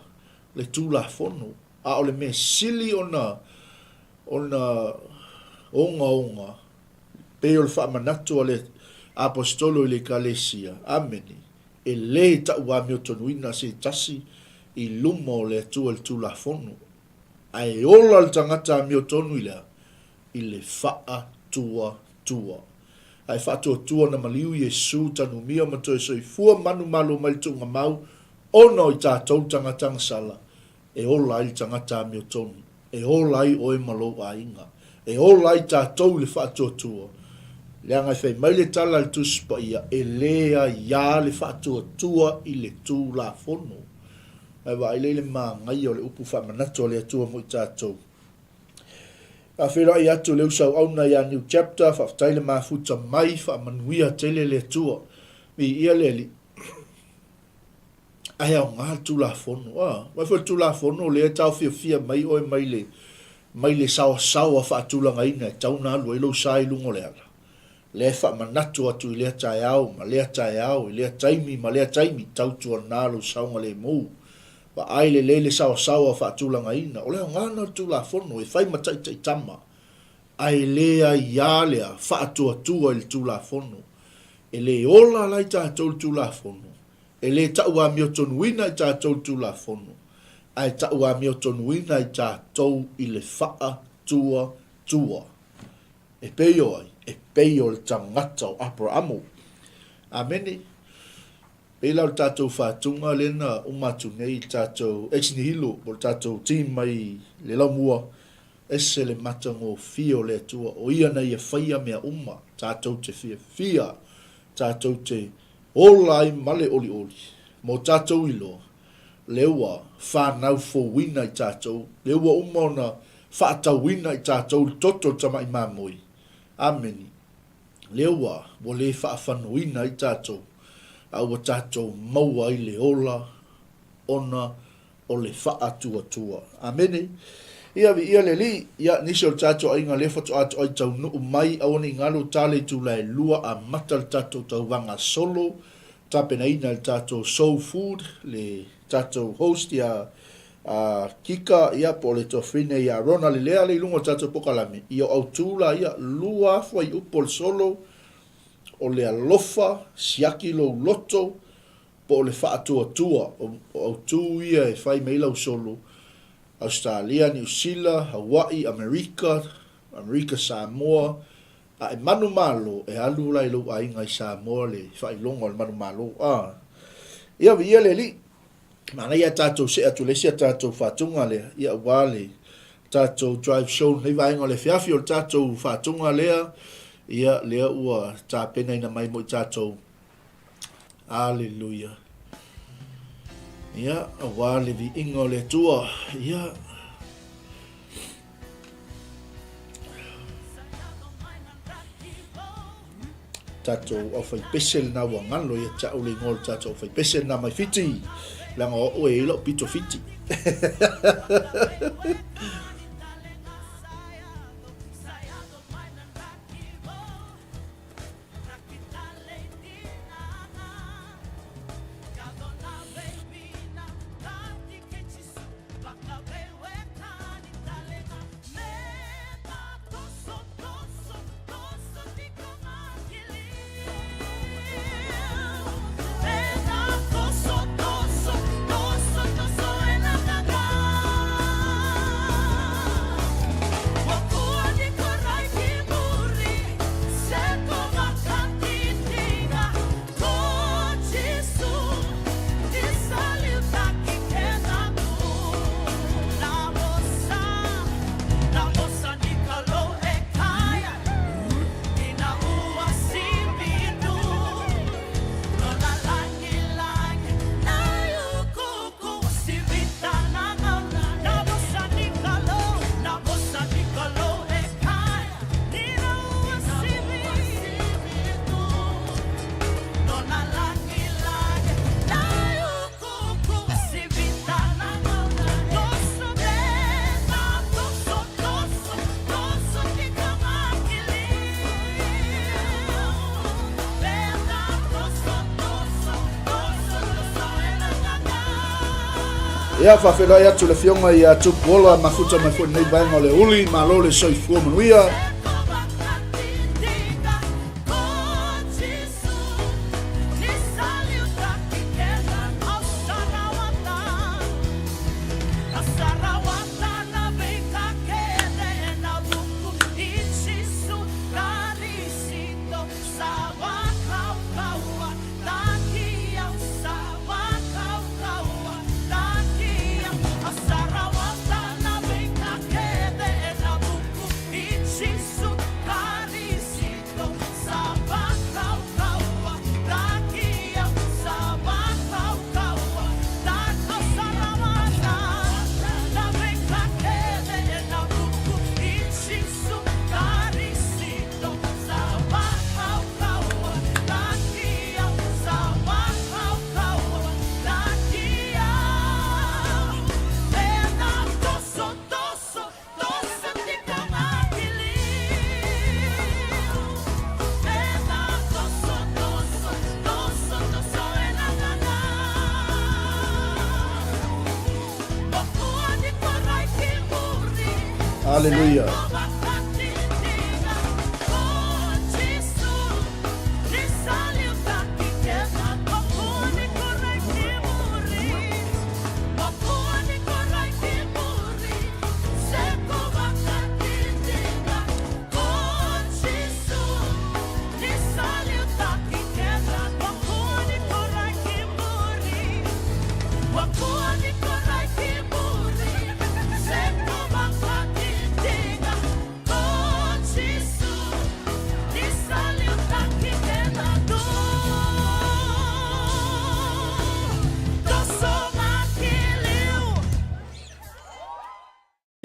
le Tulafono, a o le mea sili ona ona ogaoga, pei o le faamanatu a le Aposetolo i le Ekalesia, Amene, e lē ta'u amiotonuina se tasi i luma o le Atua i le Tulafono, ae ola le tagata amiotonu i le a? I le faatuatua. Ae faatuatua na maliu Iesu tanumia ma toe soifua manumalo mai le tuugamau ona o i tatou tagata agasala, e ola ai le tagata amiotonu, e ola ai oe ma lou aiga, e ola ai tatou i le faatuatua. Leaga e fai mai le tala a le Tusi Paia, e le aiā le faatuatua i le Tulafono. Ae vaai lea i le manaia o le upu faamanatu a le Atua mo i tatou. Faafeiloai atu le uso auauna ia New Chapter, faafetai le mafuta mai, faamanuia tele le Atua. Viia le Alii. Ae aoga le Tulafono. A, vaai foi le Tulafono lea e taofiofia mai oe mai le, mai le saoasaoa faatulagaina e tatau ona alu ai lou sa i luga o le ala. Lea e faamanatu atu i lea taeao ma lea taeao, i lea taimi ma lea taimi, tautuana lou saogalemu. Vaai lelei le saoasaoa faatulagaina. O le aoga lena o le Tulafono, e fai ma taitaitama, ae le aiā lea faatuatua i le Tulafono. E le ola la i tatou le Tulafono, e le ta'u amiotonuina i tatou le Tulafono, ae ta'u amiotonuina i tatou i le faatuatua. E pei o ai? E pei o le tagata o Aperamo. Amene. Pei la o le tatou faatuga lea na uma atu nei i le tatou ex nihilo po o le tatou team mai le Laumua, ese le matagofie o le Atua, o Ia na Ia faia mea uma, tatou te fiafia, tatou te ola ai ma le olioli, mo tatou iloa, lea ua fanau fouina i tatou, lea ua uma ona faatauina i tatou le toto o le tamai mamoe. Ameni. Lea ua ua le faafanuina ai tatou, a ua tatou maua ai le ola ona o le faatuatua. Amene. Ia, viia le Alii. Ia, nisi o le tatou aiga lea faatoa toai taunuu mai, aua ne i galo ta le itula e lua amata le tatou tauvaga solo, tapenaina e le tatou Soul Food, le tatou host ia a Kika, ia, po o le Tofine ia Rona Lelea le i luga o le tatou pokalame, ia o autu la ia, 2000 fuaiupu o le solo, o le alofa, siaki lou loto, po o le faatuatua, o autu ia e fai mai ai lau solo, Ausetalia, Niu Sila, Hawaii, Amerika, Amerika Samoa, a e manumalo, e alu la i lou aiga i Samoa le faailoga o le manumalo. A. Ia, viia le Alii. Manaia a tatou see atu i le isi a tatou faatuga lea, ia aua le tatou drive show lenei vaega o le afiafi o le tatou faatuga lea, ia lea ua tapenaina mai mo i tatou. Aleluia. Ia, aua le viiga o le Atua. Ia. Tatou aufaipese lena ua galo ia te au le igoa o le tatou aufaipese lena mai Fiti. Leaga o au e i ai lou pito Fiti. Ia, faafeiloai atu le Afioga ia Tupuola Mafuta mai foi lenei vaega o le uli, malo le soifua manuia. Aleluia.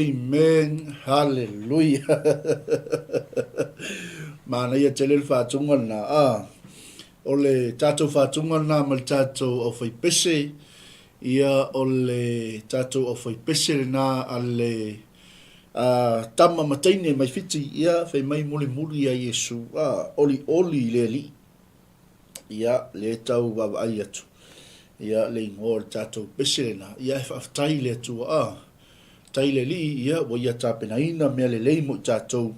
Amen Hallelujah Manaia tele le faatuga lena a O le tatou faatuga lena ma le tatou aufaipese ia o le tatou aufaipese lena a le a tama ma teine mai Fiti ia fai mai mulimuli ia Iesu a olioli i le Alii ia le tau vaavaai atu ia le igoa o le tatou pese lena ia e faafetai i le Atua a Tai le Alii, ia, ua Ia tapenaina mea lelei mo i tatou.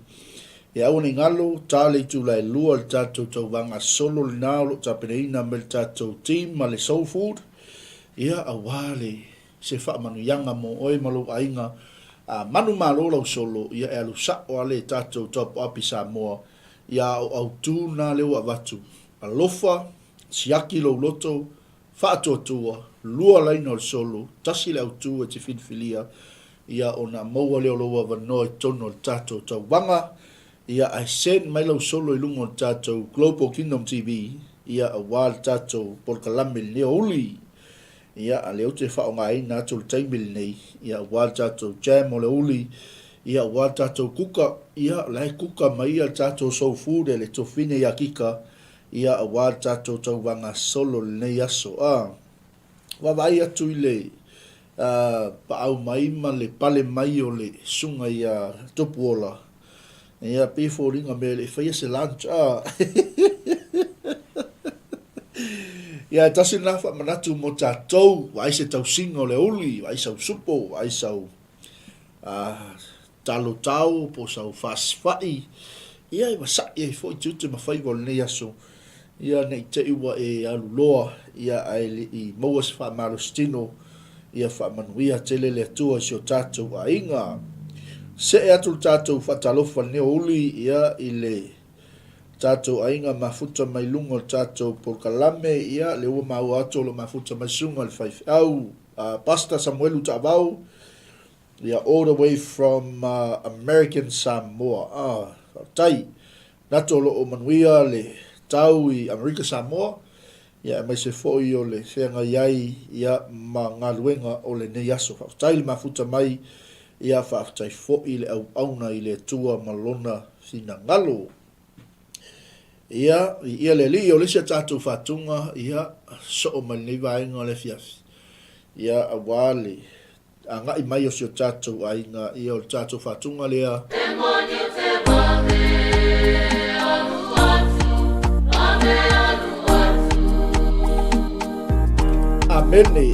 E aua ne i galo, ta le itula e lua le tatou tauvaga solo lena o lo o tapenaina me le tatou team ma le Soul Food, ia, aua le se faamanuiaga mo oe ma lou aiga. A manumalo lau solo, ia, e alu sa'o lava le tatou Top Up i Samoa, ia, a o autu lena lea ua avatu. Alofa, siaki lou loto, Faatuatua, lua laina o le solo, tasi le autu e te filifilia, ia ona maua lea o lou avanoa i totonu o le tatou tauvaga, ia ae send mai lau solo i luga o le tatou Global Kingdom TV, ia aua le tatou polokalame lenei o Uli. Ia a lea ou te faaaogaina atu le taimi lenei, ia aua le tatou jam o le uli, ia aua le tatou kuka, ia o la e kuka mai ia le tatou soul food e le Tofine ia Kika, Ia aua le tatou tauvaga solo i lenei aso. A vaavaai atu i le paau mai ma le pale mai o le susuga ia Tupuola, ia pei e foliga mea e le i faia se lunch. A Ia e tasi lena faamanatu mo tatou, vaai se tausiga o le aoauli, vaai sau supo, vaai sau talo tao po o sau fasifai, ia e vasa'i ai foi tiute ma faiva o lenei aso, ia ne i te i ua e alu loa, ia ae le i maua se faamalositino, ia faamanuia tele le Atua i si o tatou aiga. Se'e atu le tatou faatalofa i lenei aoauli, ia i le tatou aiga mafuta mai luga o le tatou polokalame, ia lea ua maua atu o lo o mafuta mai susuga i le faifeau, Pastor Samuelu Taavao, Ia all the way from American Samoa ah faafetai Nato o lo o manuia le tau i Amerika Samoa ia aemaise foi o le feagai ai ia ma galuega o lenei aso. Faafetai le mafuta mai ia faafetai foi le auauna i le Atua ma lona finagalo. Ia, ia le Alii o le isi a tatou faatuga ia soo mai lenei vaega o le afiafi. Ia aua le agai mai o si o tatou aiga, ia o le tatou faatuga lea. E moni te vave alu atu, vave alu atu. Amene.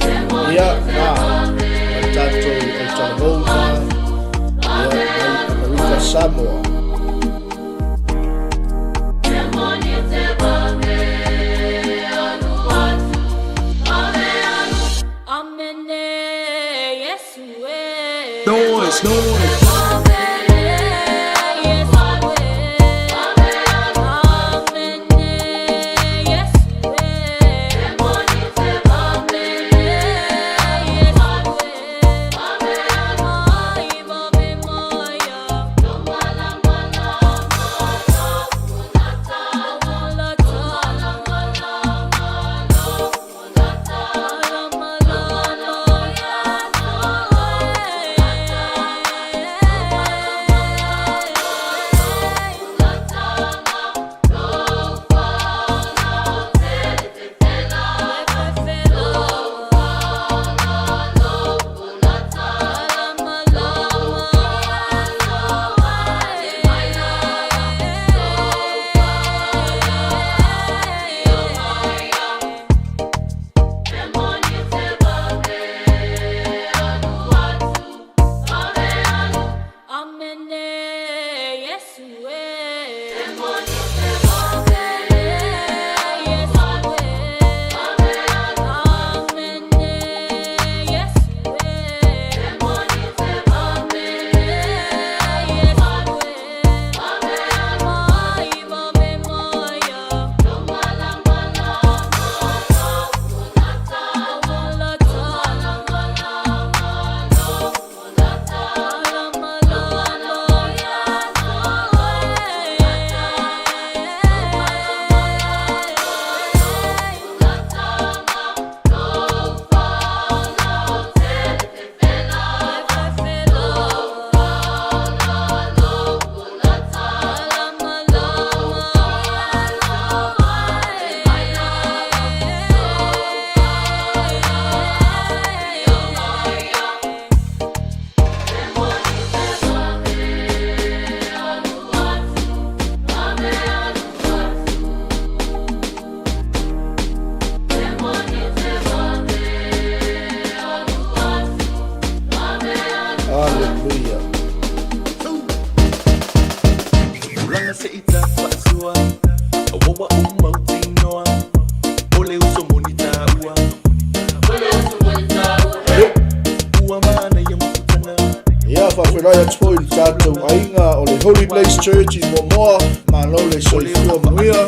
Ia, na, o tatou autalavouga, ia, mai Amerika Samoa. E moni te vave alu atu, vave alu Amene Yesu e. Noise, noise. Amene Yesu e. Amene Yesu e. Amene Yesu e. Ai vave maia. tatou aiga o le Holy Place Church i Moamoa, malo le soifua manuia.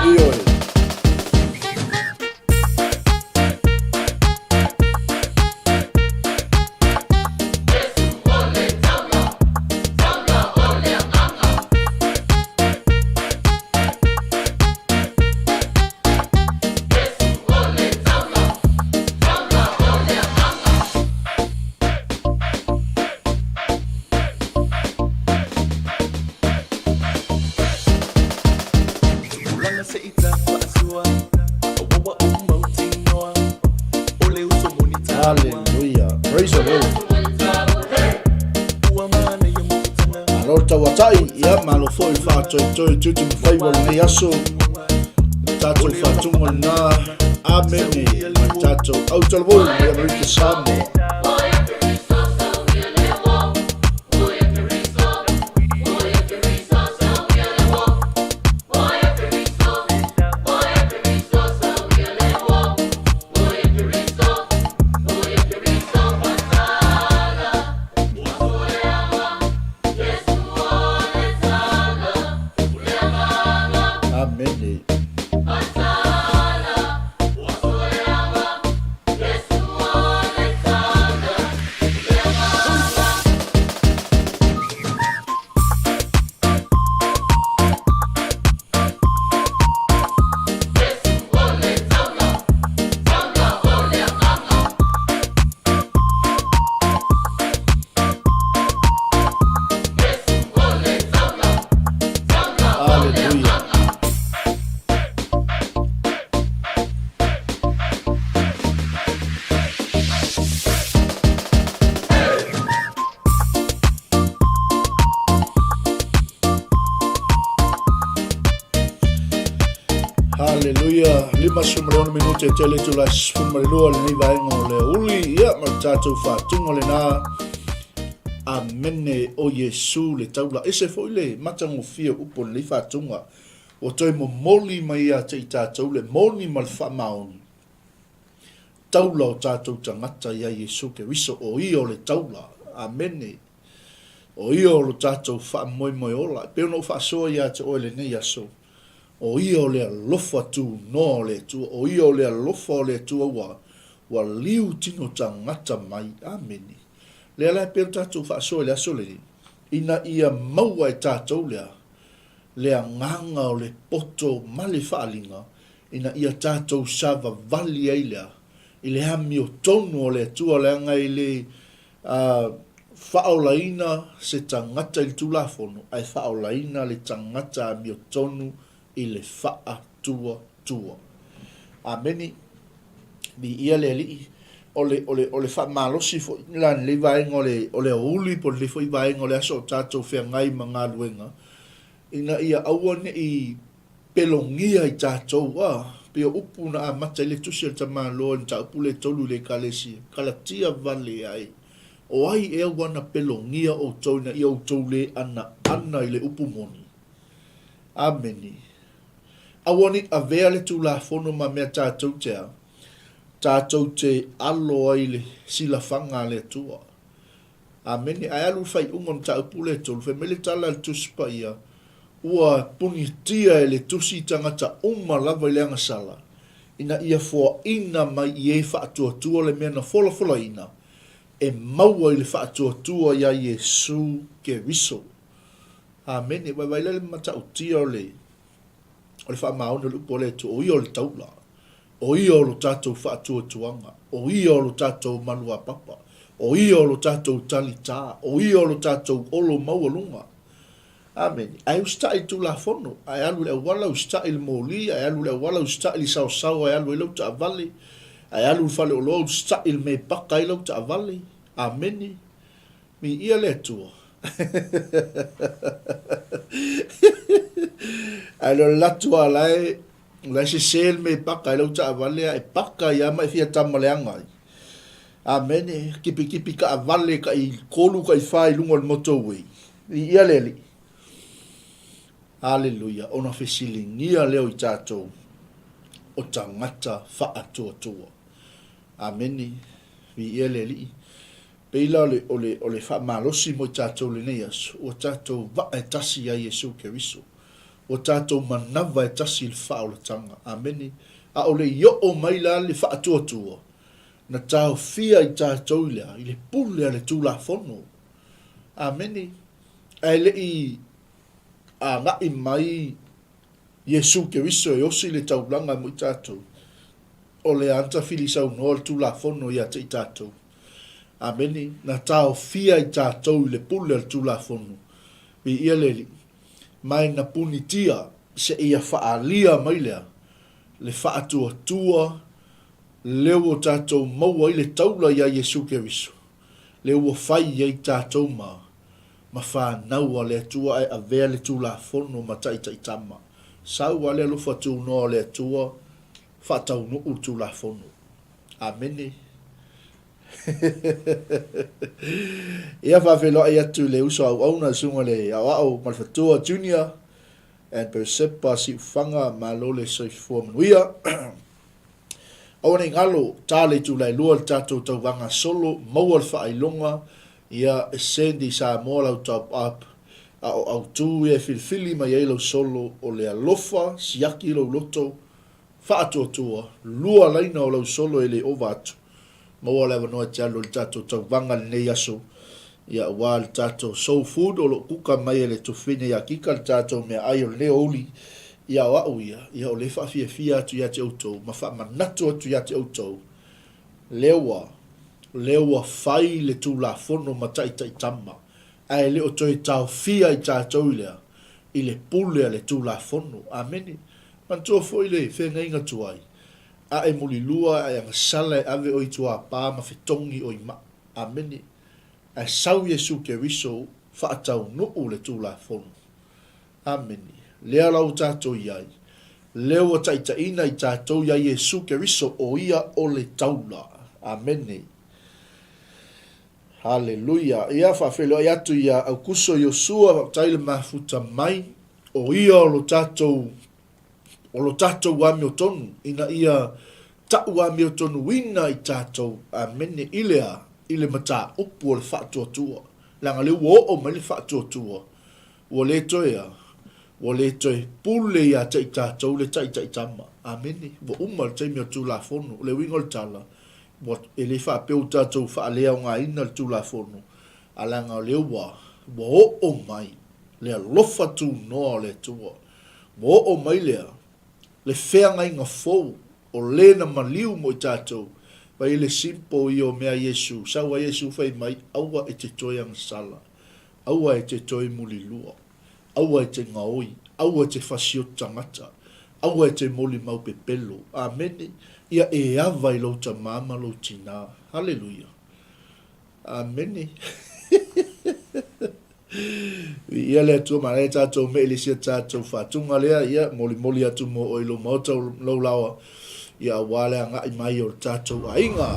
Ioe. Hallelujah. Praise the Lord. Malo le tauatai, ia malo foi le faatoetoe tiute ma faiva o lenei aso. Le tatou faatuga lena. Amene. Ma le tatou autalavou mai Amerika Samoa. Amene. Hallelujah. Haleluia, 56 minute e tele itula 12 lenei vaega o le uli, ia ma le tatou faatuga lena. Amene o Iesu le taula. Ese foi le matagofie o upu o lenei faatuga. Ua toe momoli mai ia te i tatou le moni ma le faamaoni. Taula o tatou tagata ia Iesu Keriso, o ia o le taula. Amene. O ia o lo tatou faamoemoe ola. E pei ona ou faasoa ia te oe lenei aso, o ia o le alofa tunoa o le Atua, o ia o le alofa o le Atua ua, ua liu tino tagata mai. Amene. Lea la e pei ona tatou faasoa i le aso lenei, ina ia maua e tatou lea, le agaga o le poto ma le faaaliga, ina ia tatou savavali ai lea i le amiotonu o le Atua, leaga e le faaolaina se tagata i le Tulafono, ae faaolaina le tagata amiotonu i le faatuatua. Ameni. Viia le Alii. O le, o le, o le faamalosi foi la lenei vaega o le, o le aoauli po o lenei foi vaega o le aso o tatou feagai ma galuega, ina ia aua ne i pelogia i tatou, a, pei o upu na amata ai le tusi a le tamaloa i le mataupu lea e tolu i le Ekalesia, Kalatia vale ai, o ai ea ua na pelogia outou ina ia outou le anaana i le upu moni? Ameni. Aua ne i avea le Tulafono ma mea tatou te a, tatou te alo ai i le silafaga a le Atua. Amene. Ae alu i le faaiuga o le mataupu lea e tolu, fai mai le tala a le Tusi Paia, Ua punitia e le Tusi tagata uma lava i le agasala, ina ia foaina mai i e faatuatua le mea na folafolaina, e maua i le faatuatua iā Iesu Keriso. Amene. Vaivai la le matautia o le o le faamaoni o le upu a le Atua, o ia o le taula, o ia o lo tatou faatuatuaga, o ia o lo tatou maluapapa, o ia o lo tatou talitā, o ia o lo tatou olo maualuga. Amene. Ae usitai i le Tulafono, ae alu i le auala, usitai i le moli, ae alu i le auala, usitai i le saosao, ae alu ai lau taavale. Ae alu i le faleoloa usitai i le mea e paka ai lau taavale. Amene. Viia le Atua. Ae le o le alu atu lava o la e, o la e sese le mea e paka ai lau taavale ae paka ai lava ma e fia tama leaga ai. Amene. Kipikipikipiki taavale tai tolu tai fa i luga o le motorway. Viia le Alii. Aleluia. Ona fesiligia lea o i tatou o tagata faatuatua. Amene. Viia le Alii. Pei la o le, o le, o le faamalosi mo i tatou i lenei aso, ua tatou vaa e tasi ia Iesu Keriso. Ua tatou manava e tasi i le faaolataga. Amene. A o le i oo mai la le faatuatua, na taofia i tatou i le a? I le pule a le Tulafono. Amene. Ae le i agai mai Iesu Keriso e osi le taulaga mo i tatou, o le a na filisaunoa le Tulafono ia te i tatou. Amene. Na taofia i tatou i le pule a le Tulafono. Viia le Alii. Ma e na punitia seia faaalia mai lea le faatuatua lea ua tatou maua ai le taula ia Iesu Keriso, lea ua fai ai tatou ma ma fanau a le Atua ae avea le Tulafono ma taitaitama. Sau lava le alofa tunoa o le Atua, faataunuu le Tulafono. Amene. Ia faafeiloai atu i le uso auauna le susuga i le Aoao ma le Fatua Junior and Persepa Siufaga, malo le soifua manuia. Aua ne i galo, ta le itula e lua le tatou tauvaga solo, maua le faailoga, ia e send i Samoa lau top up, a o autu ia e filifili mai ai lau solo, o le alofa, siaki lou loto, faatuatua, lua laina o lau solo e le ova atu. Maua le avanoa e te alu i le tatou tauvaga i lenei aso, ia aua le tatou soul food o lo o kuka mai e le Tufine ia Kika le tatou meaai o lenei aoauli, ia o au ia, ia o lea e faafiafia atu ia te outou ma faamanatu atu ia te outou, lea ua, lea ua fai le Tulafono ma taitaitama, ae le o toe taofia i tatou i le a? I le pule a le Tulafono. Amene. Manatua foi le feagaiga tuai, Ae mulilua ae agasala e ave oi tuapā ma fetogi oi maa. Amene. Ae sau Iesu Keriso faataunuu le Tulafono. Amene. Lea la ua tatou i ai. Lea ua taitaiina i tatou ia Iesu Keriso o Ia o le taula. Amene. Haleluia. Ia faafeiloai atu ia Aukuso Iosua, faafetai le mafuta mai. O ia o lo tatou o lo tatou amiotonu, ina ia ta'u amiotonuina i tatou, amene, i le a? I le mataupu o le faatuatua. Leaga lea ua oo mai le faatuatua, ua le toe a? Ua le toe pule ia te i tatou le taitaitama. Amene. Ua uma le taimi o le Tulafono. O le uiga o le tala, ua, e le faapea ua tatou faaleaogaina le Tulafono, a leaga o lea ua, ua oo mai le alofa tunoa o le Atua. Ua oo mai lea, le feagaiga fou, o le na maliu mo i tatou, mai le simple ia o mea Iesu, sau a Iesu fai mai, aua e te toe agasala, aua e te toe mulilua, aua e te gaoi, aua e te fasioti tagata, aua e te molimau pepelo. Amene. Ia e ava i lou tamā ma lou tinā. Haleluia. Amene. Viia le Atua, manaia tatou me i le sia tatou faatuga lea, ia, molimoli atu mo oe i lou maota o lou laoa, ia aua le agai mai o le tatou aiga.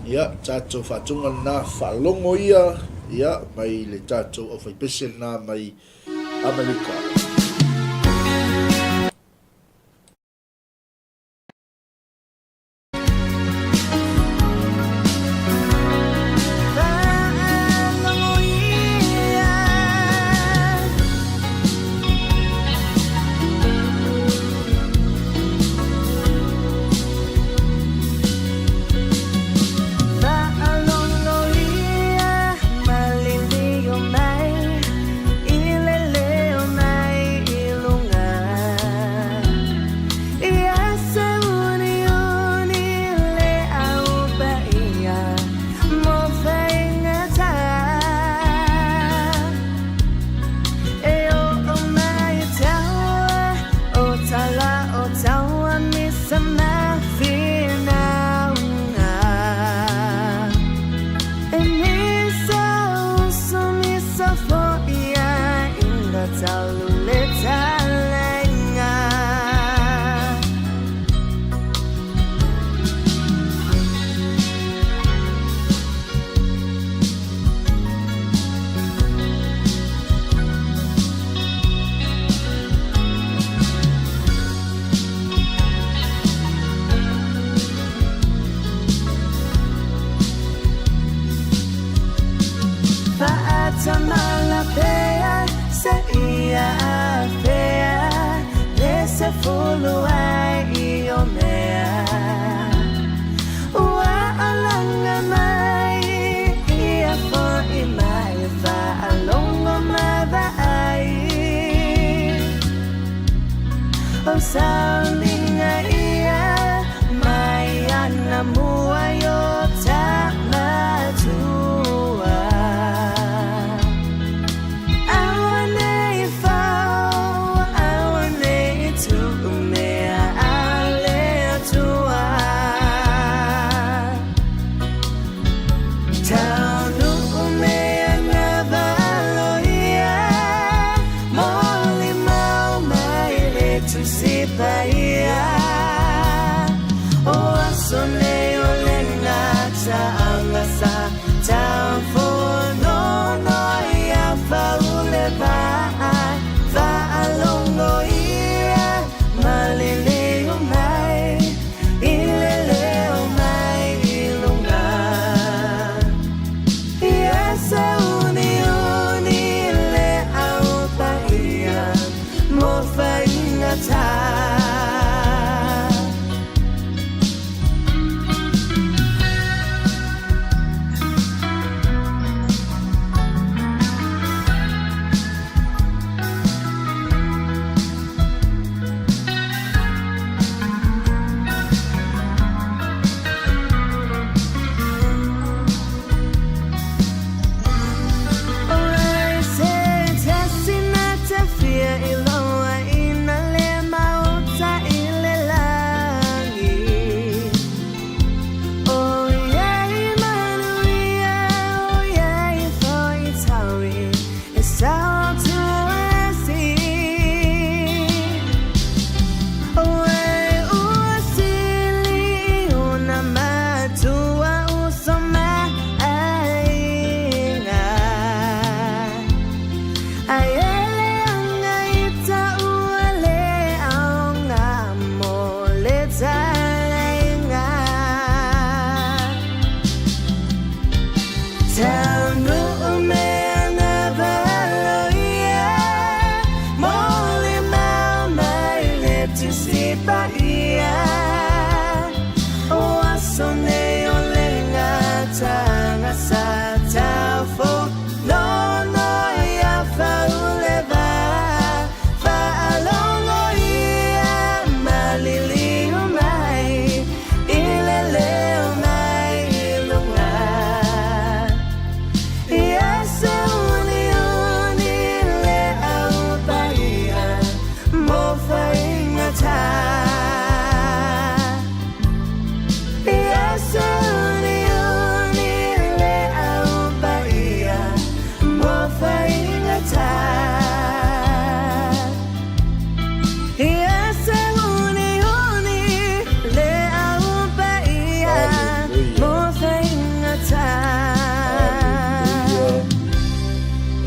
Ia, tatou faatuga lena, faalogo ia, ia, mai le tatou aufaipese lena mai Amerika. Hallelujah.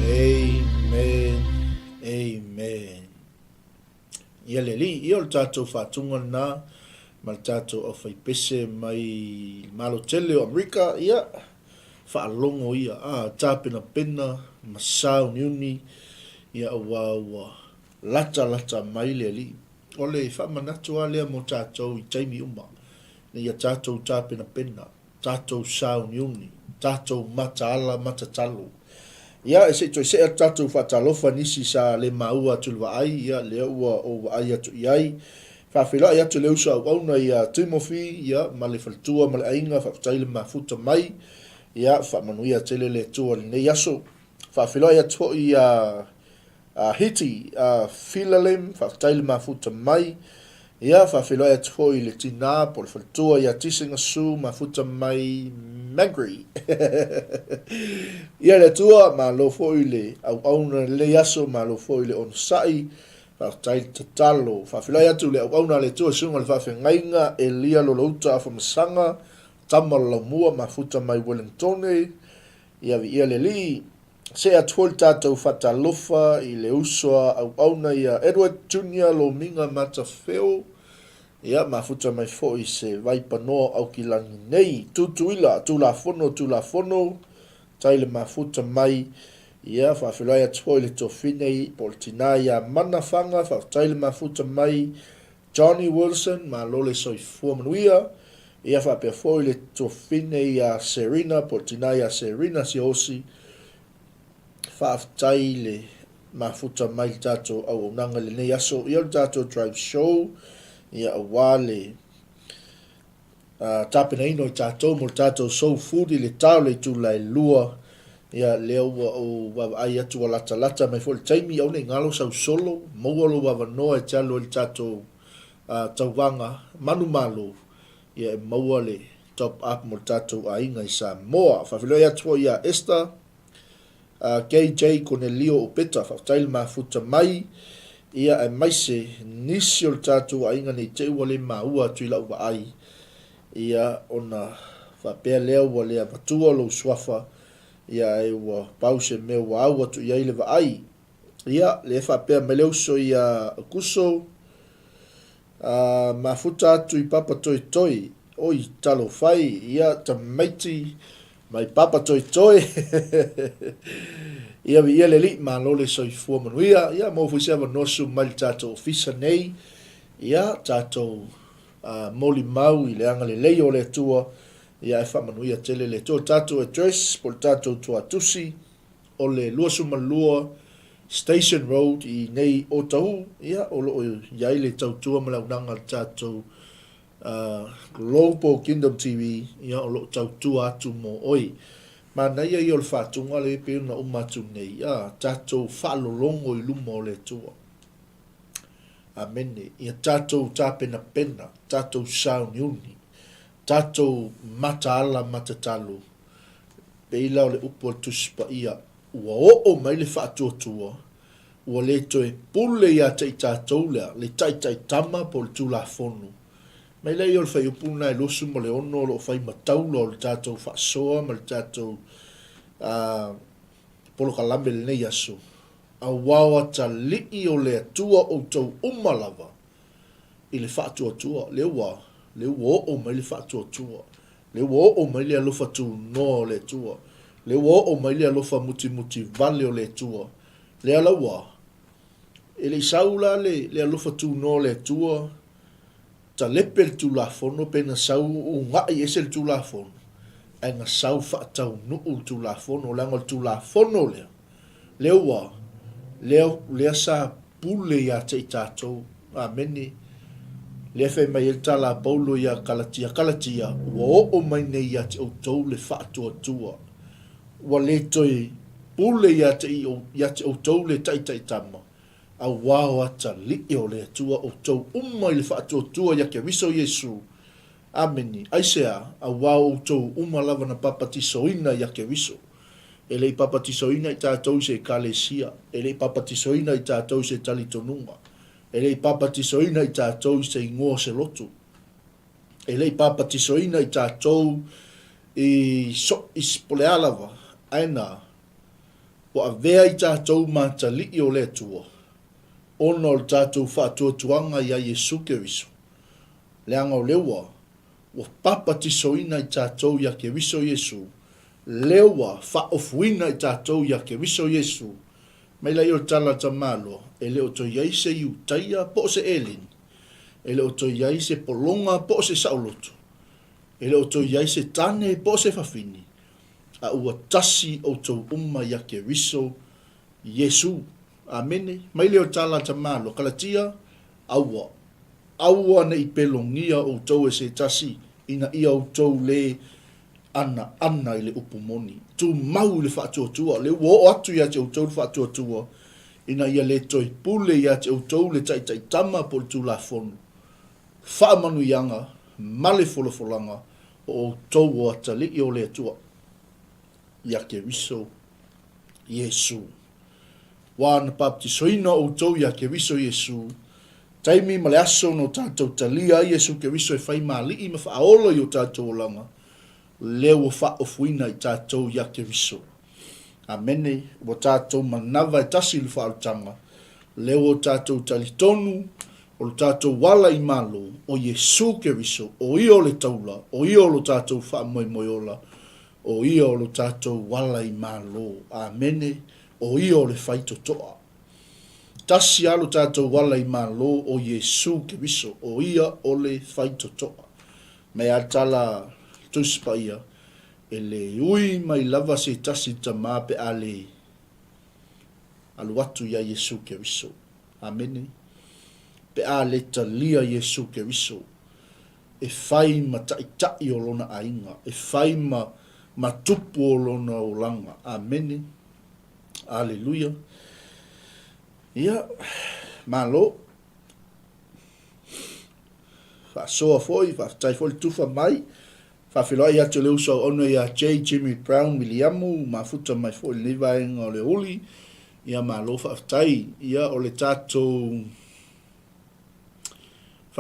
Amen. Amen. Ia le alii, ia o le tatou faatuga lena ma le tatou aufaipese mai le Malo tele o Amerika, ia, faalogo ia, a, tapenapena ma sauniuni, ia aua ua latalata mai le Alii. O le faamanatu lava lea mo tatou i taimi uma, ina ia tatou tapenapena, tatou sauniuni, tatou mataala matatalo. Ia, e se i toe see atu tatou faatalofa nisi sa le maua atu i le vaai, ia, lea ua ou vaai atu i ai. Faafeiloai atu i le uso auauna ia Timothy, ia, ma le faletua ma le aiga, faafetai le mafuta mai. Ia, faamanuia tele le Atua i lenei aso. Faafeiloai atu foi ia A Hiti, a Filalem, faafetai le mafuta mai. Ia, faafeiloai atu foi i le tinā po o le faletua ia Tisinga Sue, mafuta mai Mangere. Ia le Atua, malo foi le auauna i lenei aso, malo foi le onosai, faafetai le tatalo. Faafeiloai atu i le auauna a le Atua, susuga i le faafeagaiga Elia Lolouta Afamasaga, tama o le Laumua, mafuta mai Wellingtone. Ia viia le Alii. See atu foi le tatou faatalofa i le uso a auauna ia Edward Junior Lomiga Matafeo, ia mafuta mai foi se vaipanoa o Aukilani nei. Tutuila, Tulafono, Tulafono, tai le mafuta mai. Ia, faafeiloai atu foi i le tuafafine po o le tinā ia Mana Faga, faafetai le mafuta mai Johnny Wilson, malo le soifua manuia. Ia faapea foi le tuafafine ia Serena po o le tinā ia Serena Siaosi, faafetai le mafuta mai le tatou auaunaga i lenei aso. Ia o le tatou drive show, ia aua le tapenaina o i tatou mo le tatou soul food i le ta o le itula e 2. Ia, lea ua ou vaavaai atu ua latalata mai foi le taimi, aua ne i galo sau solo, maua lou avanoa e te alu ai i le tatou tauvaga manumalo, ia e maua le top up mo le tatou aiga i Samoa. Faafeiloai atu foi ia Esther KJ Konelio Opeta, faafetai le mafuta mai, ia aemaise nisi o le tatou aiga ne i te i ua le maua atu i lau vaai, ia ona faapea lea ua le avatua lou suafa, ia ae ua pau se mea ua au atu i ai le vaai. Ia, lea faapea mai le uso ia Kuso, mafuta atu i Papatoetoe, oi talofa e, ia tamaiti mai Papatoetoe. Ia viia le Alii, malo le soifua manuia. Ia maua foi se avanoa susu mai le tatou ofisa nei. Ia tatou molimau i le agalelei o le Atua. Ia ae faamanuia tele le Atua. O le tatou address po o le tatou tuatusi o le 22 Station Road i nei Otahuhu, ia o lo o i ai le tautua ma le auaunaga a le tatou Global Kingdom TV, ia o lo o tautua atu mo oe. Manaia ia o le faatuga lea e pei ona uma atu nei, ia tatou faalologo i luma o le Atua. Amene. Ia tatou tapenapena, tatou sauniuni, tatou mataala ma tatalo, pei la o le upu a le Tusi Paia, ua oo mai le faatuatua, ua le toe pule ia te i tatou lea, le taitaitama po o le Tulafono. Mai lea ia o le fuaiupu lena e 26 o lo o fai ma taula o le tatou faasoa ma le tatou polokalame i lenei aso, Aua o atalii o le Atua outou uma lava i le faatuatua, lea ua, lea ua oo mai le faatuatua, lea ua oo mai le alofa tunoa o le Atua, lea ua oo mai le alofa mutimutivale o le Atua. Lea la ua, e le i sau la le, le alofa tunoa o le Atua, talepe le Tulafono pe na sau uga'i ese le Tulafono, ae na sau faataunuu le Tulafono, leaga o le Tulafono lea, lea ua, lea, lea sa pule ia te i tatou. Amene. Lea fai mai ai le tala a Paulo ia Kalatia, Kalatia, ua oo mai nei ia te outou le faatuatua. Ua le toe pule ia te, ia te outou le taitaitama, auā o atalii o le Atua outou uma i le faatuatua ia Keriso Iesu. Amene. Aisea? Auā o outou uma lava na papatisoina ia Keriso. E le i papatisoina i tatou i se Ekalesia, e le i papatisoina i tatou i se talitonuga, e le i papatisoina i tatou i se igoa o se lotu, e le i papatisoina i tatou i so, i po le a lava, ae na ua avea i tatou ma atalii o le Atua, ona o le tatou faatuatuaga iā Iesu Keriso, leaga o lea ua ua papatisoina i tatou iā Keriso Iesu, lea ua faaofuina i tatou iā Keriso Iesu. Mai laia o le tala a Tamaloa, e le o toe i ai se Iutaia po o se Eleni, e le o toe i ai se pologa po o se saoloto, e le o toe i ai se tane po o se fafine, a ua tasi outou uma iā Keriso Iesu. Amene. Mai lea o le tala a Tamaloa, Kalatia, aua. Aua ne i pelogia outou e se tasi, ina ia outou lē anaana i le upu moni. Tumau i le faatuatua, lea ua oo atu ia te outou le faatuatua, ina ia le toe pule ia te outou le taitaitama po o le Tulafono, faamanuiaga ma le folafolaga o outou o atalii o le Atua ia Keriso Iesu. Ua na baptisoina outou ia Keriso Iesu, taimi ma le aso na o tatou talia ai Iesu Keriso e fai ma Alii ma Faaola i o tatou olaga, lea ua faaofuina i tatou ia Keriso. Amene. Ua tatou manava e tasi i le faaolataga, lea ua o tatou talitonu o lo tatou ala i Malo, o Iesu Keriso, o Ia o le taula, o Ia o lo tatou faamoemoe ola, o Ia o lo tatou ala i Malo. Amene. O ia o le faitotoa. Tasi lava lo tatou ala i Malo, o Iesu Keriso, o ia o le faitotoa. Mea a tala Tusi Paia, E le ui mai lava se tasi i le Tama pe a le alu atu ia Iesu Keriso. Amene. Pe a le talia Iesu Keriso e fai ma taitai o lona aiga, e fai ma ma tupu o lona olaga. Amene. Aleluia. Ia, malo. Faasoa foi, faafetai foi le tufa mai. Faafeiloai atu i le uso auauna ia J. Jimmy Brown Miliamu, mafuta mai foi i lenei vaega o le aoauli. Ia malo faafetai. Ia o le tatou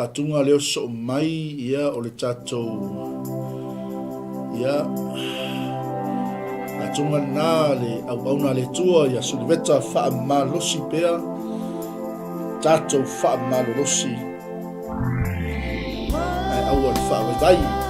faatuga lea o sosoo mai, ia o le tatou ia faatuga lena le auauna a le Atua ia Suliveta faamalosi pea tatou faamalolosi ae aua le faavaivai.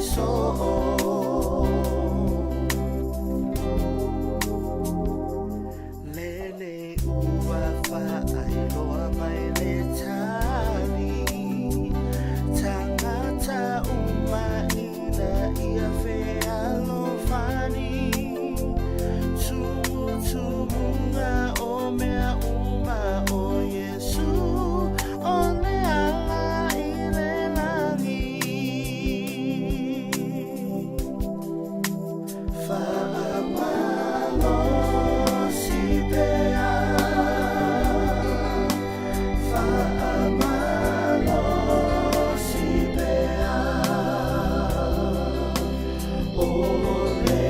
Soo. Lele ua faailoa mai le tali Tangata uma ina ia fealofani Tumutumuga o mea uma o Iesu O le ala i le lagi Faamalosi pea Faamalosi pea O le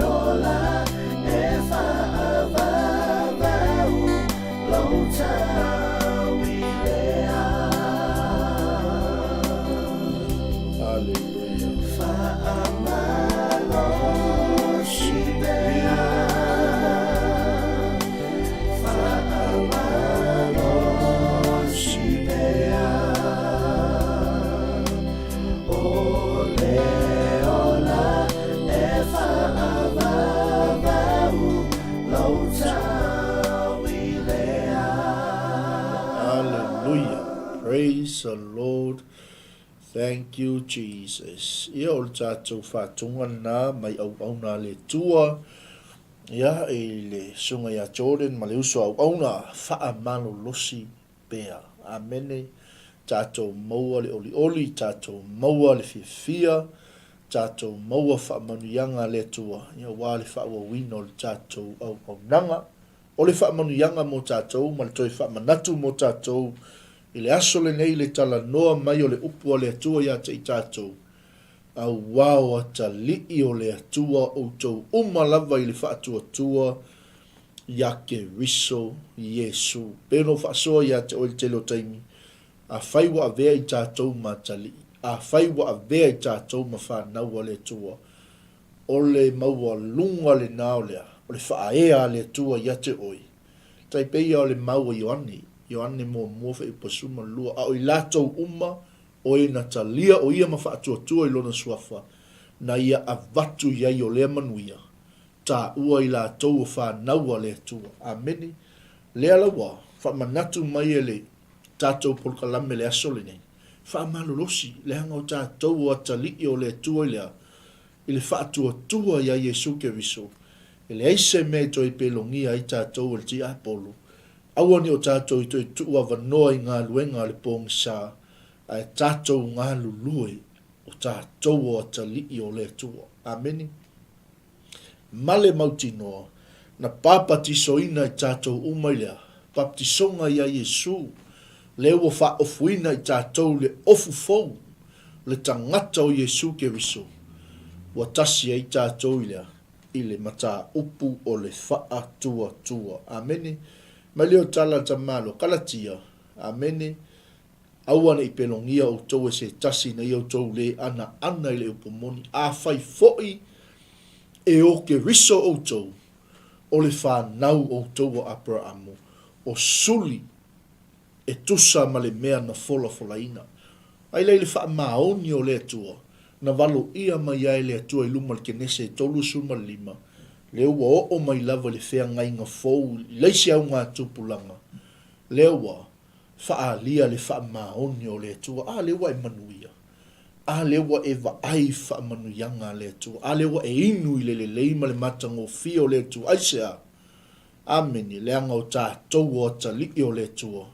ola e faavavau Lou tauilea. Hallelujah. Faamalosi pea Faamalosi pea O le ola e faavavau Lou tauilea. Hallelujah. Praise the Lord. Thank you Jesus. Ia o le tatou faatoga lena mai auauna a le Atua ia i le susuga ia Jordan ma le uso auauna faamalolosi pea. Amene. Tatou maua le olioli, tatou maua le fiafia, tatou maua faamanuiaga a le Atua ia aua le faaauauina o le tatou auaunaga. O le faamanuiaga mo tatou ma le toe faamanatu mo tatou I le aso lenei le talanoa mai o le upu a le Atua ia te i tatou, Auā o atalii o le Atua outou uma lava i le faatuatua ia Keriso Iesu. Pei ona ou faasoa ia te oe i le tele o taimi, afai ua avea i tatou ma atalii, afai ua avea i tatou ma fanau a le Atua, o le maualuga lena o le a? O le faaea a le Atua ia te oe. Tai pei ia o le mau a Ioane, Ioane muamua fuaiupu 12, a o i latou uma o e na talia o ia ma faatuatua i lona suafa, na ia avatu i ai o lea manuia, taua i latou o fanau a le Atua. Amene. Lea la ua faamanatu mai e le tatou polokalame le aso lenei, faamalolosi, leaga o tatou o atalii o le Atua i le a? I le faatuatua iā Iesu Keriso, e leai se mea e toe pelogia ai tatou e le tiapolo, aua ne o tatou i toe tuu avanoa i galuega a le pogisa, ae tatou galulue o tatou o atalii o le Atua. Amene. Ma le mautinoa, na papatisoina i tatou uma i le a? Baptisoga iā Iesu, lea ua faaofuina i tatou le ofu fou, le tagata o Iesu Keriso, ua tasi ai tatou i le a? I le mataupu o le faatuatua. Amene. Mai lea o tala a le tamaloa, Kalatia. Amene. Aua ne i pelogia outou e se tasi ina ia outou le anaana i le upu moni, afai foi e o Keriso outou, o le fanau outou a Aperaamu, o suli e tusa ma le mea na folafolaina. Ai lea i le faamaoni o le Atua, na valoia mai ai le Atua i luma o le Kenese e 35, lea ua oo mai lava i le feagaiga fou i le isi augatupulaga, lea ua faaalia le faamaoni o le Atua. A lea ua e manuia? A lea ua e vaai i faamanuiaga a le Atua? A lea ua e inu i le lelei ma le matagofie o le Atua? Aisea? Amene, leaga o tatou o atalii o le Atua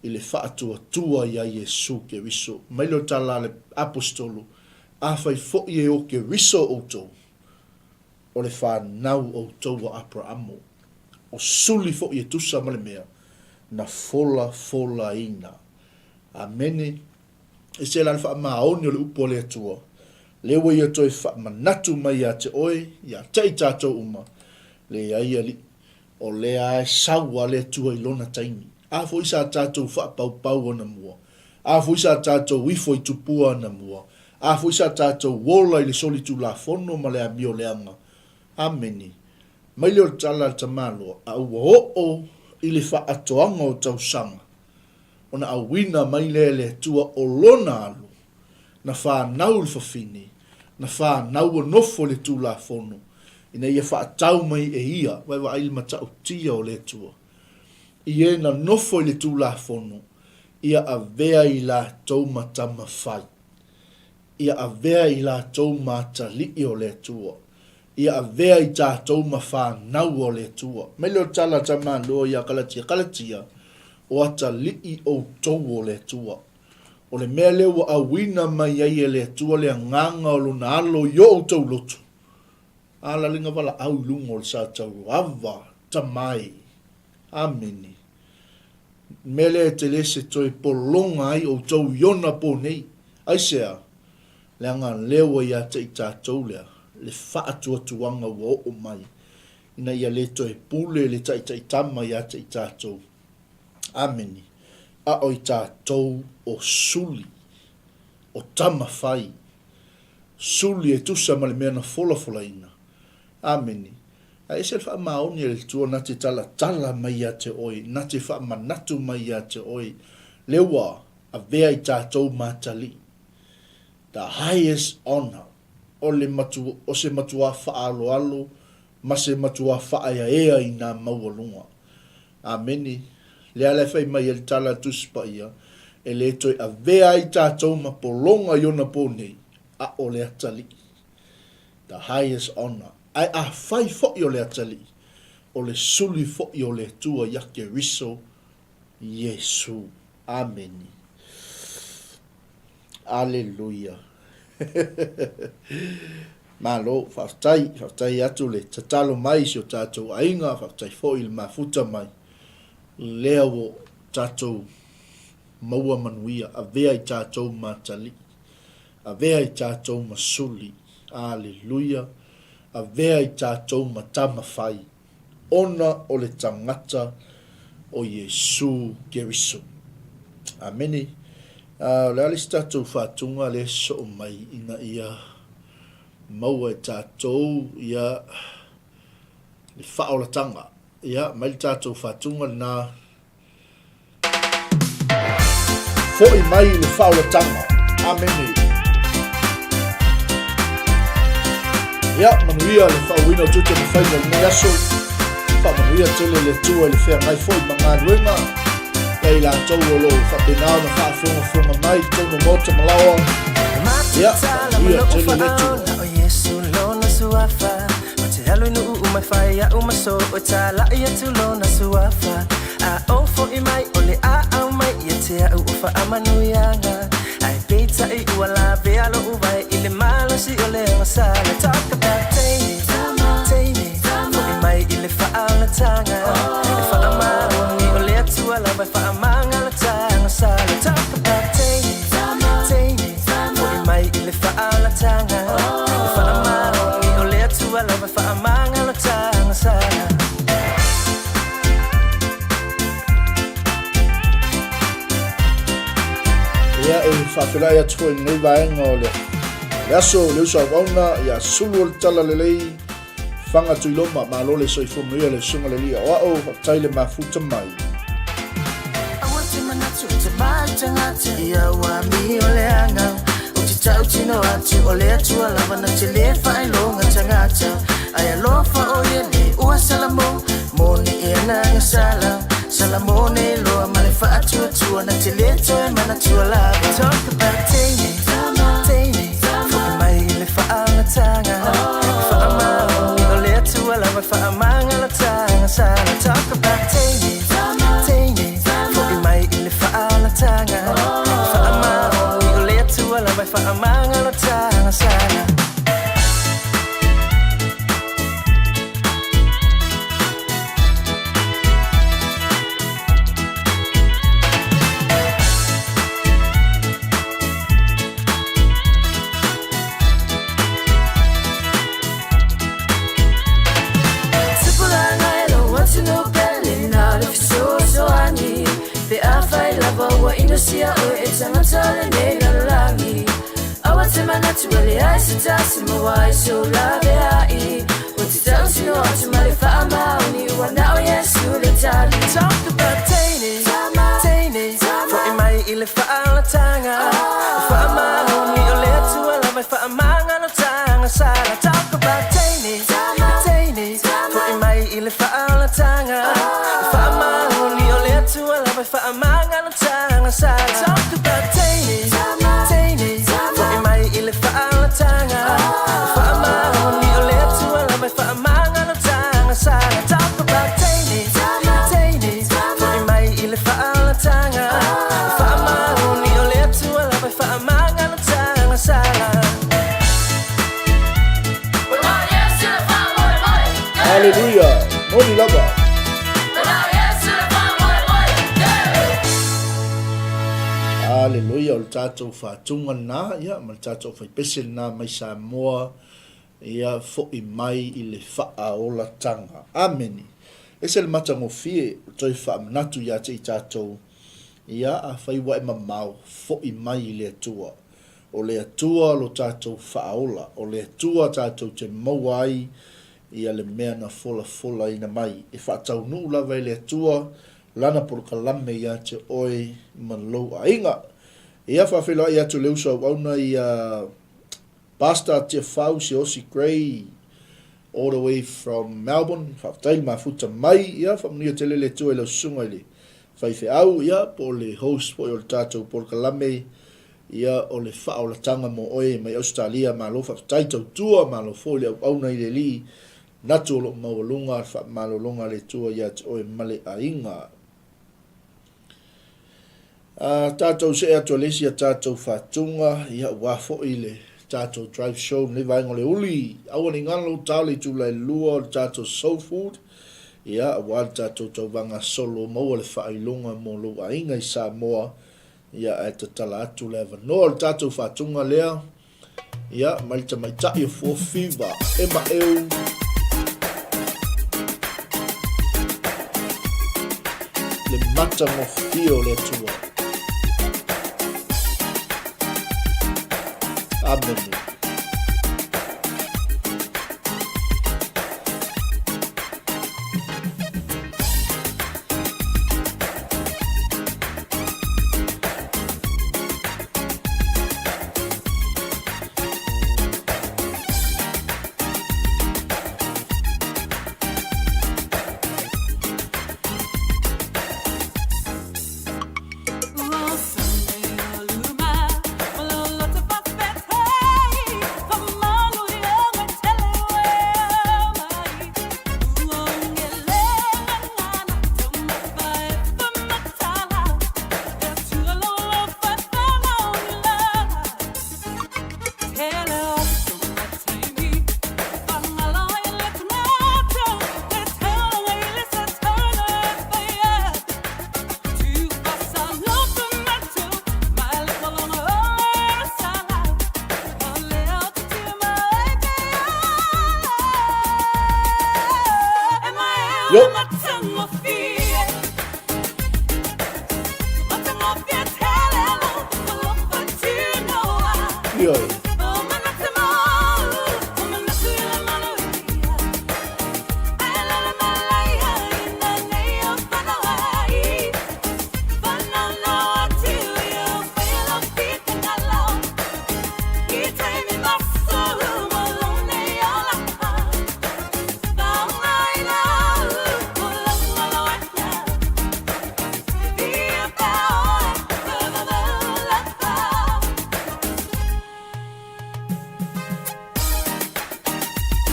i le faatuatua iā Iesu Keriso. Mai lea o tala a le Aposetolo, Afai foi e o Keriso outou, o le fanau outou a Aperamo, o suli foi e tusa ma le mea na folafolaina. Amene. Ese la le faamaoni o le upu a le Atua, lea ua Ia toe faamanatu mai ia te oe, ia te i tatou uma, leai alii, o lea e sau a le Atua i Lona taimi. A foi sa tatou faapaupau anamua? A foi sa tatou ifo i tupua anamua? A foi sa tatou ola i le solitulafono ma le amio leaga? Amene. Mai lea o le tala a le tamaloa, a ua oo i le faaatoaga o tausaga, ona auina mai lea e le Atua o Lona alo, na fanau le fafine, Na fanau ua nofo i le Tulafono, ina ia faatau mai e ia, vaevaai le matautia o le Atua. I e na nofo i le Tulafono, ia avea i latou ma tama fai. Ia avea i latou ma atalii o le Atua. Ia avea i tatou ma fanau o le Atua. Mai lea o le tala a Tamaloa ia Kalatia, Kalatia, o atalii outou o le Atua. O le mea lea ua auina mai ai e le Atua le agaga o Lona Alo i o outou loto, a lalega valaau i luga o le sa tauava, Tama e. Amene. Mea lea e tele se toe pologa ai outou i ona po nei. Aisea? Leaga lea ua ia te i tatou lea, le faatuatuaga ua oo mai, ina ia le toe pule le taitaitama ia te i tatou. Amene. A o i tatou o suli, o tama fai, suli e tusa ma le mea na folafolaina. Amene. A ese le faamaoni a le Atua na te talatala mai ia te oe, na te faamanatu mai ia te oe, lea ua avea i tatou ma atalii. The highest honor, o le matu, o se matuā faaaloalo ma se matuā faaeaea i nā maualuga. Amene. Lea la e fai mai ai le tala a le Tusi Paia, e le toe avea ai tatou ma pologa i ona po nei, a o le atalii. The highest honor. Ae afai foi o le atalii, o le suli foi o le Atua ia Keriso Iesu. Amene. Aleluia. Malo, faafetai, faafetai atu le tatalo mai i si o tatou aiga, faafetai foi i le mafuta mai, lea ua tatou maua manuia, avea i tatou ma atalii, avea i tatou ma suli, aleluia, avea i tatou ma tama fai, ona o le tagata o Iesu Keriso. Amene. O le a le isi tatou faatuga lea e sosoo mai ina ia maua e tatou ia le faaolataga. Ia, mai le tatou faatuga lena. Foi mai le faaolataga. Amene. Ia, manuia le faauuina o tiute ma faiva o lenei aso. Faamanuia tele le Atua i le feagai foi ma galuega. Ia i latou o lo o faapena ona faafogafoga mai i totonu o Maota ma Laoa. Ia, faamanuia tele le Atua. Ia, e faafeiloai atu foi i lenei vaega o le, le aso, le uso auauna, ia sulu o le tala lelei, Fanga Tuiloma, malo le soifua manuia le susuga le alii aoao, faafetai le mafuta mai. Aua te manatu i te mai tagata Ia ua mi o le anga O te tautino atu o le Atua lava na te le faailoga tagata Ai alofa o ia nei ua Salamo Mo ni e nanga sala Salamo nei loa ma le faatuatua Na te le toe manatua lava Talk about teine, teine Foi mai i le faaolataga Faamaoni o le Atua lava Faamagalataga sala Talk about teine, teine Foi mai i le faaolataga Faamaoni o le Atua lava Faamagalataga sala. Talk about teine, teine, Foi mai i le faaolataga, Faamaoni o le Atua lava e faamagalataga. lava e faamagalataga sala. Talk about teine, teine, fo'i mai i le faaolataga. Faamaoni o le Atua lava e faamagalataga sala. Talk about teine, teine, fo'i mai i le faaolataga. Faamaoni o le Atua lava e faamagalataga sala. Haleluia! Moni lava! Haleluia! O le tatou faatuga lena, ia, ma le tatou faipese lena mai Samoa, ia, fo'i mai i le faaolataga. Amene! Ese le matagofie o toe faamanatu ia te i tatou, ia, afai ua e mamao, fo'i mai i le Atua. O le Atua lo tatou faaola, o le Atua tatou te maua ai ia le mea na folafolaina mai. E faataunuu lava e le Atua Lana polokalame ia te oe ma lou aiga. Ia faafeiloai atu le uso auauna ia Pastor Tiafau Siaosi Gray all the way from Melbourne. Faafetai le mafuta mai. Ia faamanuia tele le Atua i lau susuga i le faifeau, ia po o le host foi o le tatou polokalame. Ia o le faaolataga mo oe mai Ausetalia. Malo faafetai tautua, malo foi le auauna i le Alii. Manatu o lo o maualuga le faamalologa a le Atua ia te oe ma le aiga. A tatou see atu a le isi a tatou faatuga, ia ua foi le tatou drive show lenei vaega o le uli. Aua ne i galo tao le itula e 2 o le tatou soul food. Ia, aua le tatou tauvaga solo maua le faailoga mo lou aiga i Samoa. Ia, ae tatala atu le avanoa o le tatou faatuga lea. Ia, mai le tamaitai o Fuafiva, e maeu. Le matagofie o le Atua. Amene. Yo. Ioe.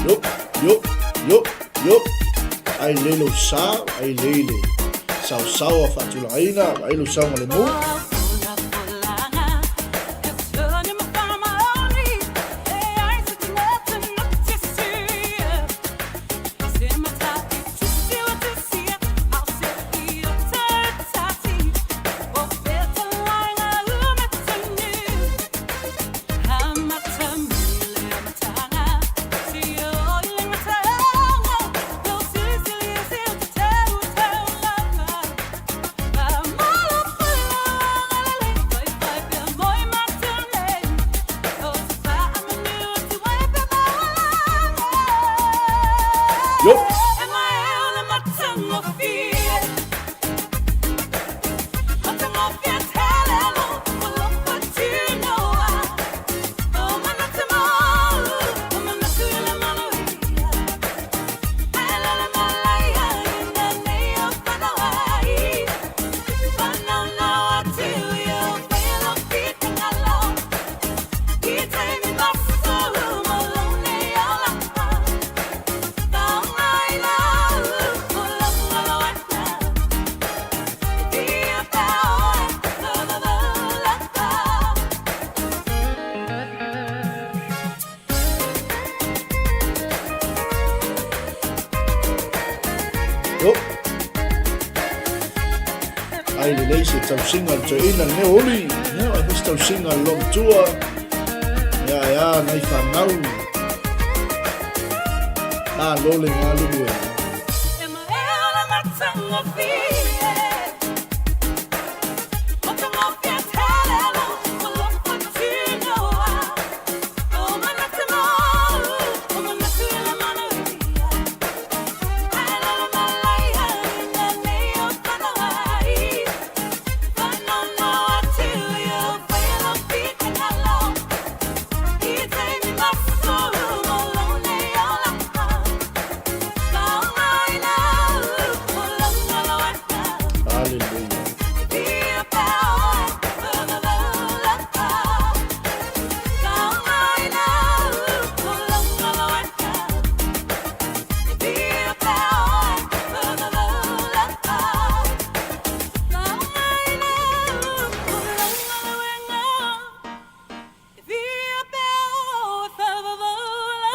Yo, yo, yo, yo. Ai lei lou sa, ai lei le saosaoa faatulagaina, ai lou saogalemu. Ai lelei se tausiga a le toeaina lenei o Uli. Ia, ai foi se tausiga a le loomatua. Ia, ae a nai fanau. Malo le galulue. Hallelujah.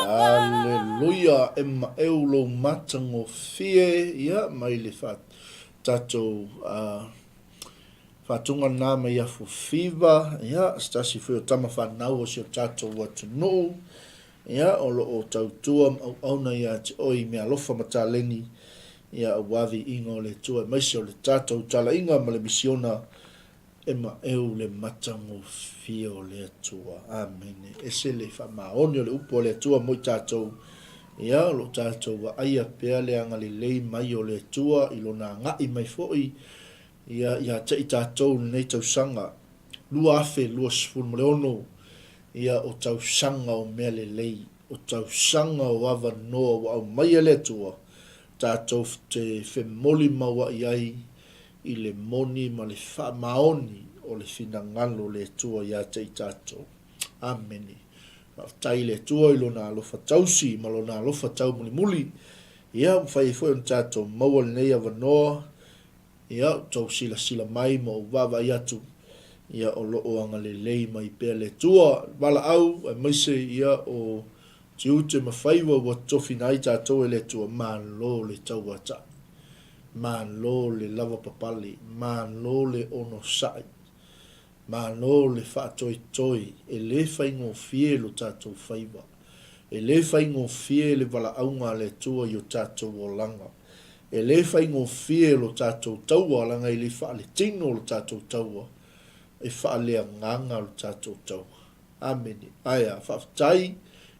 Aleluia e maeu lou matagofie ia mai le fa tatou faatuga lena mai afu fiva ia se tasi foi o tama fanau o si o tatou atunuu ia o lo o tautua ma auauna ia te oe i meaalofa ma taleni ia aua viiga o le Atua aemaise o le tatou talaiga ma le misiona E maeu le matagofie o le Atua. Amene. Ese le faamaoni o le upu a le Atua mo i tatou. Ia, o lo o tatou vaaia pea le agalelei mai o le Atua i Lona agai mai foi, ia, ia te i tatou i lenei tausaga 2026, ia, o tausaga o mea lelei, o tausaga o avanoa ua aumaia e le Atua, tatou te femolimaua'i ai i le moni ma le faamaoni o le finagalo o le Atua ia te i tatou. Amene. Faafetai i le Atua i Lona alofa tausi ma Lona alofa taumulimuli. Ia, ua mafai ai foi ona tatou maua lenei avanoa, ia, outou silasila mai ma ou vaavaai atu, ia, o lo o agalelei mai pea le Atua. Valaau, aemaise, ia, o tiute ma faiva ua tofina ai tatou e le Atua, malo le tauatai. Malo le lavapapale, malo le onosai, malo le faatoetoe, e le faigofie lo tatou faiva. E le faigofie le valaauga a le Atua i o tatou olaga. E le faigofie lo tatou taua leaga e le faaletino lo tatou taua, e faaleagaga lo tatou taua. Amene. Aea, faafetai,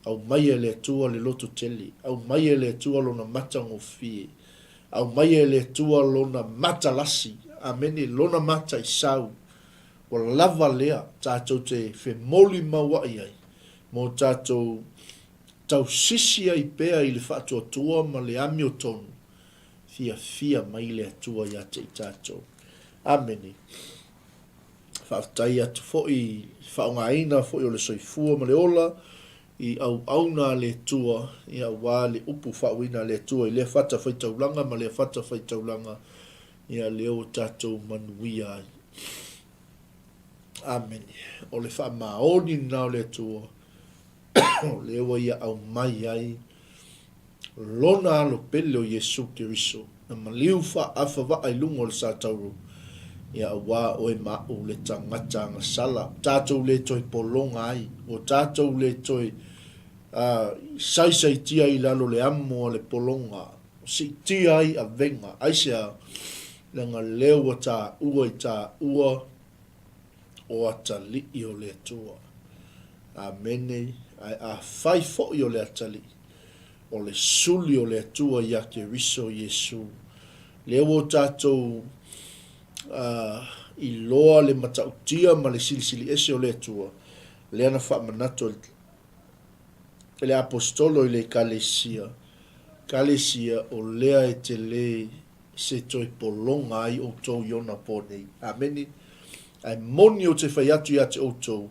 aumaia e le Atua le loto tele, aumaia e le Atua Lona matagofie, aumaia e le Atua Lona matalasi, amene, Lona mataisau, ua lava lea tatou te femolimaua'i ai mo tatou tausisi ai pea i le faatuatua ma le amiotonu, fiafia mai le Atua ia te i tatou. Amene. Faafetai atu foi i le faaaogaina foi o le soifua ma le ola i auauna a le Atua, ia aua le upu faauuina a le Atua i lea fatafaitaulaga ma lea fatafaitaulaga, ia lea ua tatou manuia ai. Amene. O le faamaoni lena o le Atua, o lea ua Ia aumai ai Lona Alo pele o Iesu Keriso, na maliu faaafavaa i luga o le satauro, ia auā oe ma aʻu le tagata agasala, ua tatou le toe pologa ai, ua tatou le toe saisaitia i lalo le amo a le pologa, siitia ai avega, aisea? Leaga lea ua taua i taua o atalii o le Atua. Amene. Ae afai foi o le atalii, o le suli o le Atua ia Keriso Iesu, lea ua o tatou iloa le matautia ma le silisiliese o le Atua, lea na faamanatu e le Aposetolo i le Ekalesia, Ekalesia o lea e te le se toe pologa ai outou i ona po nei. Amene. Ae moni ou te fai atu ia te outou,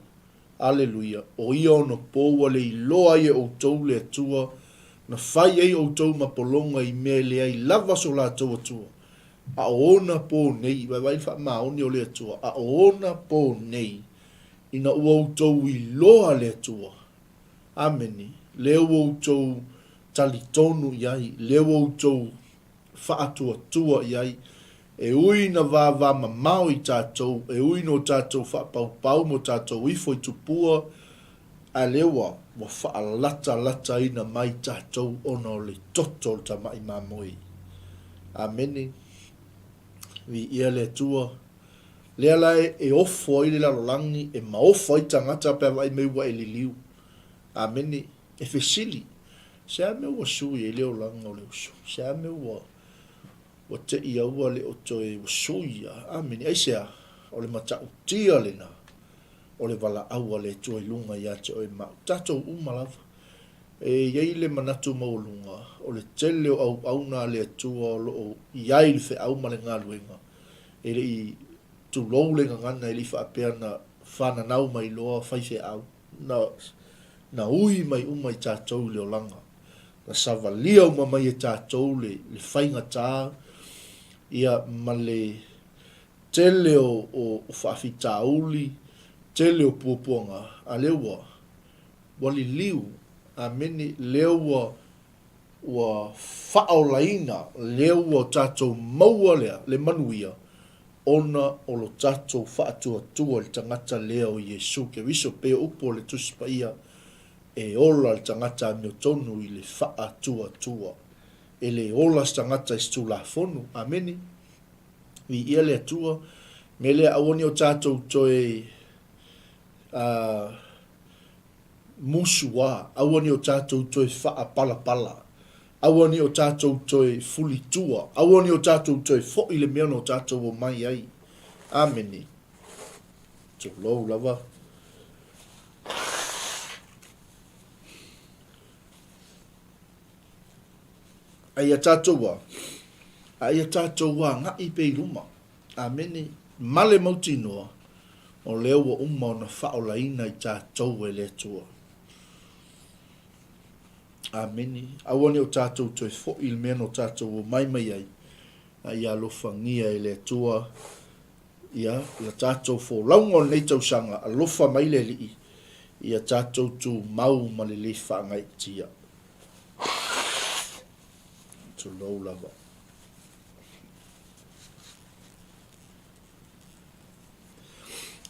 Aleluia, o ia ona po ua le iloa ai e outou le Atua, na fai ai outou ma pologa i mea e leai lava so latou Atua. A o ona po nei, vaevae le faamaoni o le Atua, a o ona po nei, ina ua outou iloa le Atua. Amene. Lea ua outou talitonu i ai, lea ua outou faatuatua i ai. E ui ina vavamamao i tatou, e ui ina o tatou faapaupau ma o tatou ifo i tupua, a lea ua ua faalatalataina mai tatou ona o le toto o le tamai mamoe. Amene. Viia le Atua. Lea la e ofo ai le lalolagi, e maofa ai tagata pe a vaai mai ua e liliu. Amene. E fesili, Se a mea ua sui ai le olaga o le uso? Se a mea ua Ua te i aua le o toe ua sui ia. Amene. Aisea? O le matautia lena o le valaau a le Atua i luga ia te oe ma au, tatou uma lava. E i ai le manatu maualuga o le tele o auauna a le Atua o lo o i ai le feau ma le galuega, e le i tulou le gagana, e le i faapea na fananau mai loa faifeau, na, na ui mai uma i tatou i le olaga. Na savalia uma mai e tatou le le faigata ia ma le tele o o faafitauli, tele o puapuaga, a lea ua ua liliu, amene, lea ua ua faaolaina, lea ua tatou maua lea le manuia ona o lo tatou faatuatua i le tagata lea o Iesu Keriso, pei o upu o le Tusi Paia E ola le tagata amiotonu i le faatuatua. E le ola se tagata i se Tulafono. Amene. Viia le Atua. Mea lea, aua ne i o tatou toe uh, musuā, aua ne i o tatou toe faapalapala, aua ne i o tatou toe fulitua, aua ne i o tatou toe foi le mea na o tatou omai ai. Amene. Tulou lava. A ia tatou a, a ia tatou agai pea i luma. Amene. Male mautinoa, o lea ua uma ona faaolaina i tatou e le Atua. Amene. Aua ne i o tatou toe foi i le mea na o tatou omai mai ai, a ia alofagia e le Atua Ia, la tatou folauga o lenei tausaga, alofa mai le Alii, ia tatou tumau ma le le faagaeetia. Tulou lava.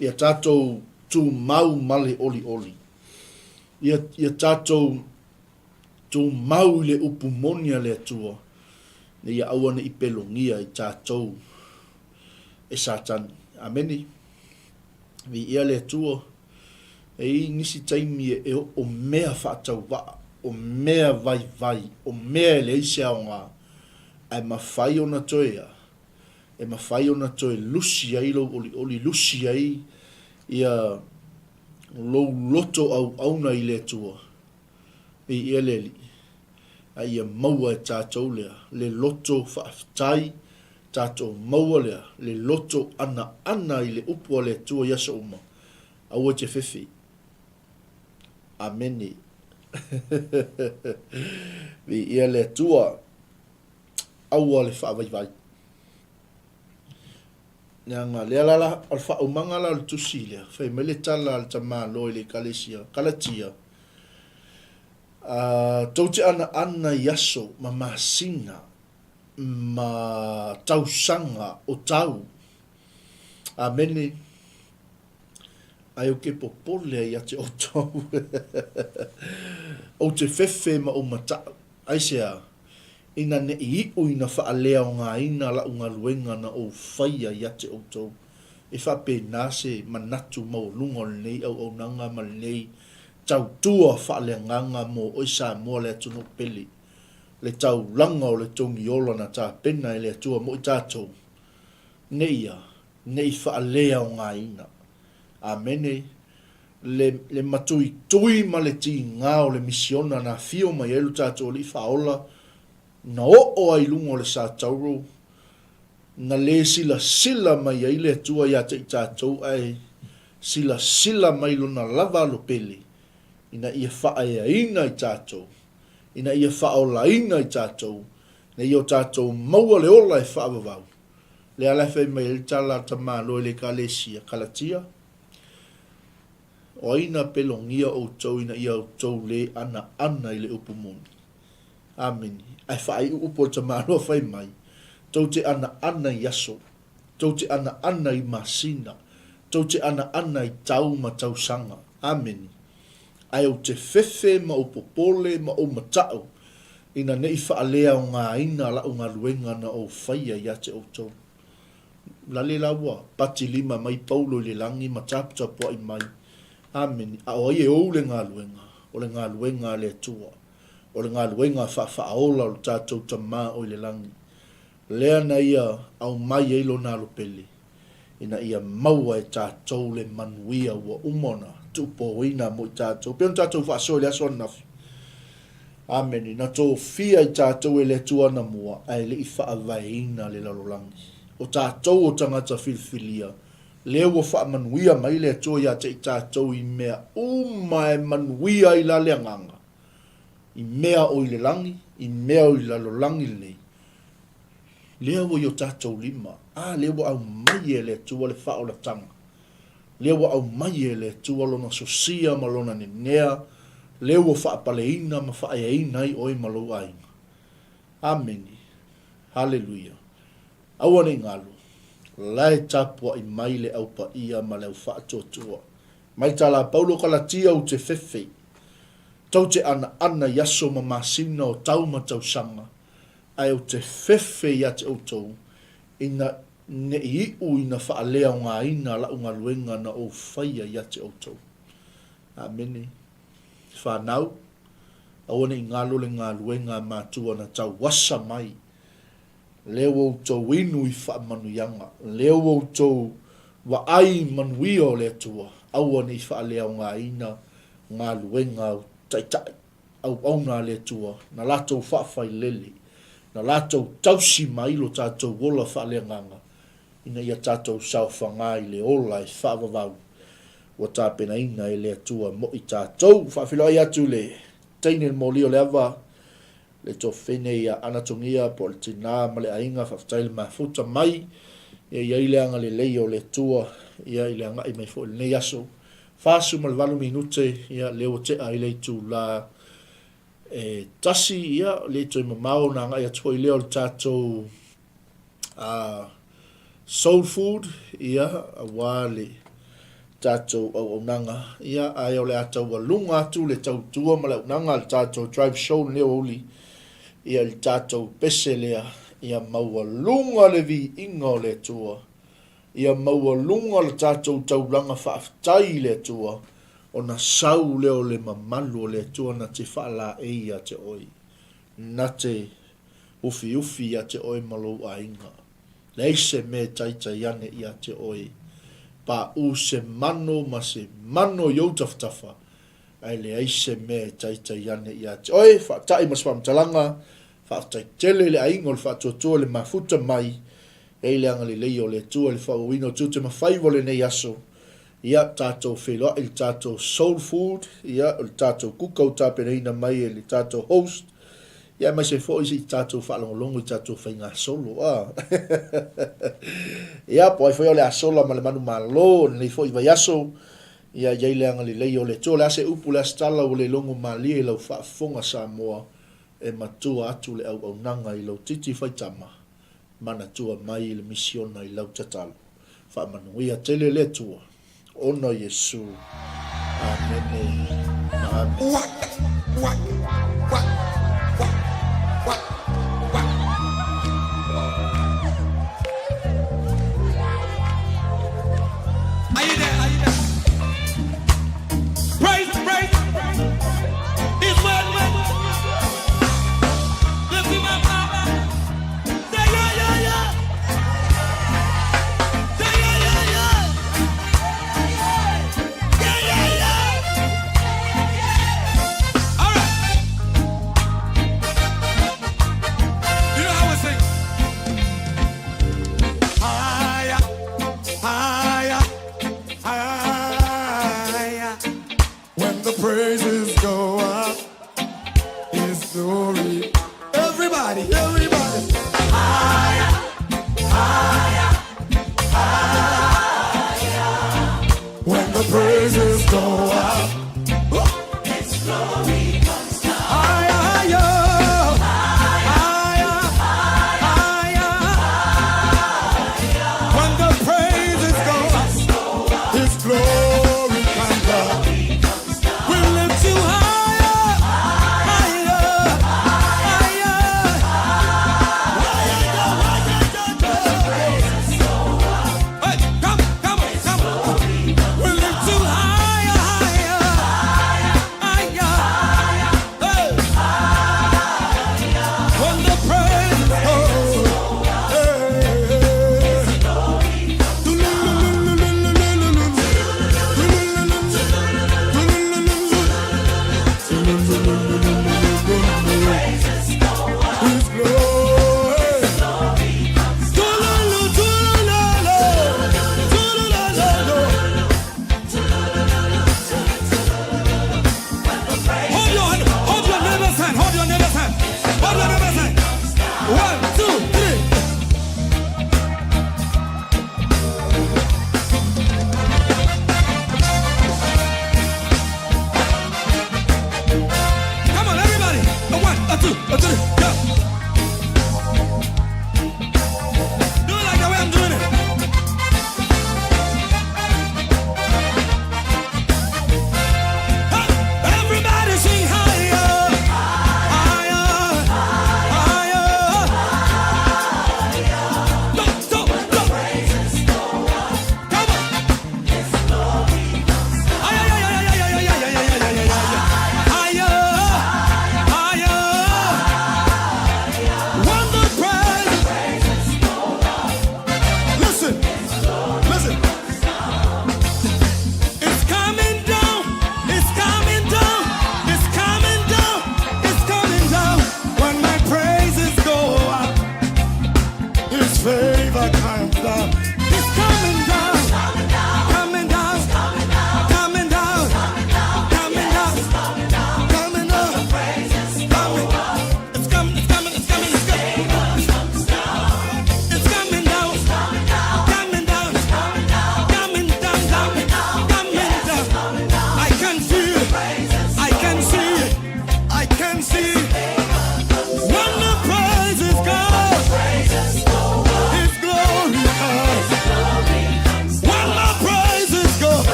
Ia tatou tumau ma le olioli. Ia, ia tatou tumau i le upu moni a le Atua, ina ia aua ne i pelogia i tatou e Satani. Amene. Viia le Atua. E i ai nisi taimi e o mea faatauvaa, o mea vaivai, o mea e leai se aoga, ae mafai ona toe a? E mafai ona toe lusi ai lou olioli, lusi ai ia lou loto auauna i le Atua. Viia le Alii. A ia maua e tatou lea le loto faafetai, tatou maua lea le loto anaana i le upu a le Atua i aso uma. Aua e te fefe. Amene. Viia le Atua. Aua le faavaivai. Leaga lea la la, o le faaumaga la o le tusi lea, fai mai le tala a le tamaloa i le Ekalesia, Kalatia, Ā, tou te anaana i aso ma masina ma tausaga o tau. Amene. Ai ou ke popole ai ia te outou. Ou te fefe ma ou mataʻu. Aisea? Ina ne i iʻu ina faaleaogaina laʻu galuega na ou faia ia te outou. E faapena se manatu maualuga o lenei auaunaga ma lenei tautua faaleagaga mo oe Samoa le atunuu pele, le taulaga o le togiola na tapena e le Atua mo i tatou, ne i a, ne i faaleaogaina. Amene. Le, le matuitui ma le tiga o le misiona na afio mai ai lo tatou Alii Faaola, na oo ai i luga o le sa Tauro, na le silasila mai ai le Atua ia te i tatou, ae silasila mai Lona lava alo pele, ina ia faaeaina i tatou, ina ia faaolaina i tatou, ina ia o tatou maua le ola e faavavau. Lea la e fai mai ai le tala a tamaloa i le Ekalesia, Kalatia, O ai na pelogia outou ina ia outou le anaana i le upu moni? Amene. Ae faaiu upu a le tamaloa fai mai, Tou te anaana i aso, tou te anaana i masina, tou te anaana i tau ma tausaga. Ameni. Ae ou te fefe ma ou popole ma ou mataʻu ina ne i faaleaogaina laʻu galuega na ou faia ia te outou. Lale la ua pati lima mai Paulo i le lagi ma taputapuaʻi mai. Ameni. A o ai e ou le galuega? O le galuega a le Atua. O le galuega faafaaola o le tatou Tama o i le lagi. Lea na ia aumai ai lona alo pele, ina ia maua e tatou le manuia ua uma ona tuupouina mo i tatou. Pei ona tatou faasoa i le aso ananafi. Amene. Na tofia i tatou e le Atua anamua, ae le i faavaeina le lalolagi. O tatou o tagata filifilia, lea ua faamanuia mai le Atua ia te i tatou i mea uma e manuia ai la le agaga, i mea o i le lagi, i mea o i le lalolagi lenei, lea ua i o tatou lima, a lea ua aumai e le Atua le faaolataga, lea ua aumai e le Atua Lona sosia ma Lona nenea, lea ua faapaleina ma faaeaina ai oe ma lou aiga. Amene. Haleluia. Aua ne i galo, la e tapuai mai le Au Paia ma le Au Faatuatua. Mai tala Paulo Kalatia u te fefe, tou te anaana i aso ma masina o tau ma tausaga, ae ou te fefe ia te outou, ina ne i iʻu ina faaleaogaina laʻu galuega na ou faia ia te outou. Amene. Whanau, aua ne i galo le galuega a matua na tauasa mai, lea ua outou inu i faamanuiaga, lea ua outou vaai i manuia o le Atua, aua ne i faaleaogaina galuega au taitai, auauna a le Atua, na latou faafailele, na latou tausi mai lo tatou ola faaleagaga, ina ia tatou saofaga i le ola e faavavau ua tapenaina e le Atua mo i tatou. Faafeiloai atu i le teine le moli o le ava, le tofene ia Anatogia po o le tina ma le aiga, faafetai le mafuta mai, ia i ai le agalelei o le Atua ia i le agai mai foi i lenei aso. 48 minute, ia lea ua tea ai le itula e tasi, ia le toe mamao ona agai atu foi lea o le tatou soul food, ia aua le tatou auaunaga, ia ae o le a taualuga atu le tautua ma le auaunaga a le tatou drive show lenei aoauli, ia i le tatou pese lea, ia maualuga le viiga o le Atua, ia maualuga le tatou taulaga faafetai i le Atua, ona sau lea o le mamalu o le Atua na te faalaei ia te oe, na te ufiufi ia te oe ma lou aiga. Leai se mea e taitai ane ia te oe. Paʻu se mano ma se mano i ou tafatafa, ae leai se mea e taitai ane ia te oe. Faataʻi ma se faamatalaga, faafetai tele i le aiga o le faatuatua i le mafuta mai, e i le agalelei o le Atua i le faaauauina o tiute ma faiva o lenei aso. Ia, tatou feiloai i le tatou soul food, ia, o le tatou kuka ua tapenaina mai e le tatou host, ia, aemaise foi se i tatou faalogologo i tatou faigasolo, a. Ia, po o ai foi o le a sola ma le manumalo o lenei foi vaiaso, ia, i ai le agalelei o le Atua. O le a se upu, o le a se tala ua le logo malie i lau faafofoga Samoa, e matua atu le auaunaga i lou titi faitama. Manatua mai le misiona i lau tatalo. Faamanuia tele le Atua ona o Iesu. Amene ma amene. Are you there? Are you there? Praise, praise. He's worthy. Lift him up. Say yeah, yeah, yeah. Say yeah, yeah, yeah. Yeah, yeah, yeah. All right. You know how we sing? Higher, higher, higher. When the praises go up, His glory. Everybody, everybody. Higher, higher, higher. When the praises go up.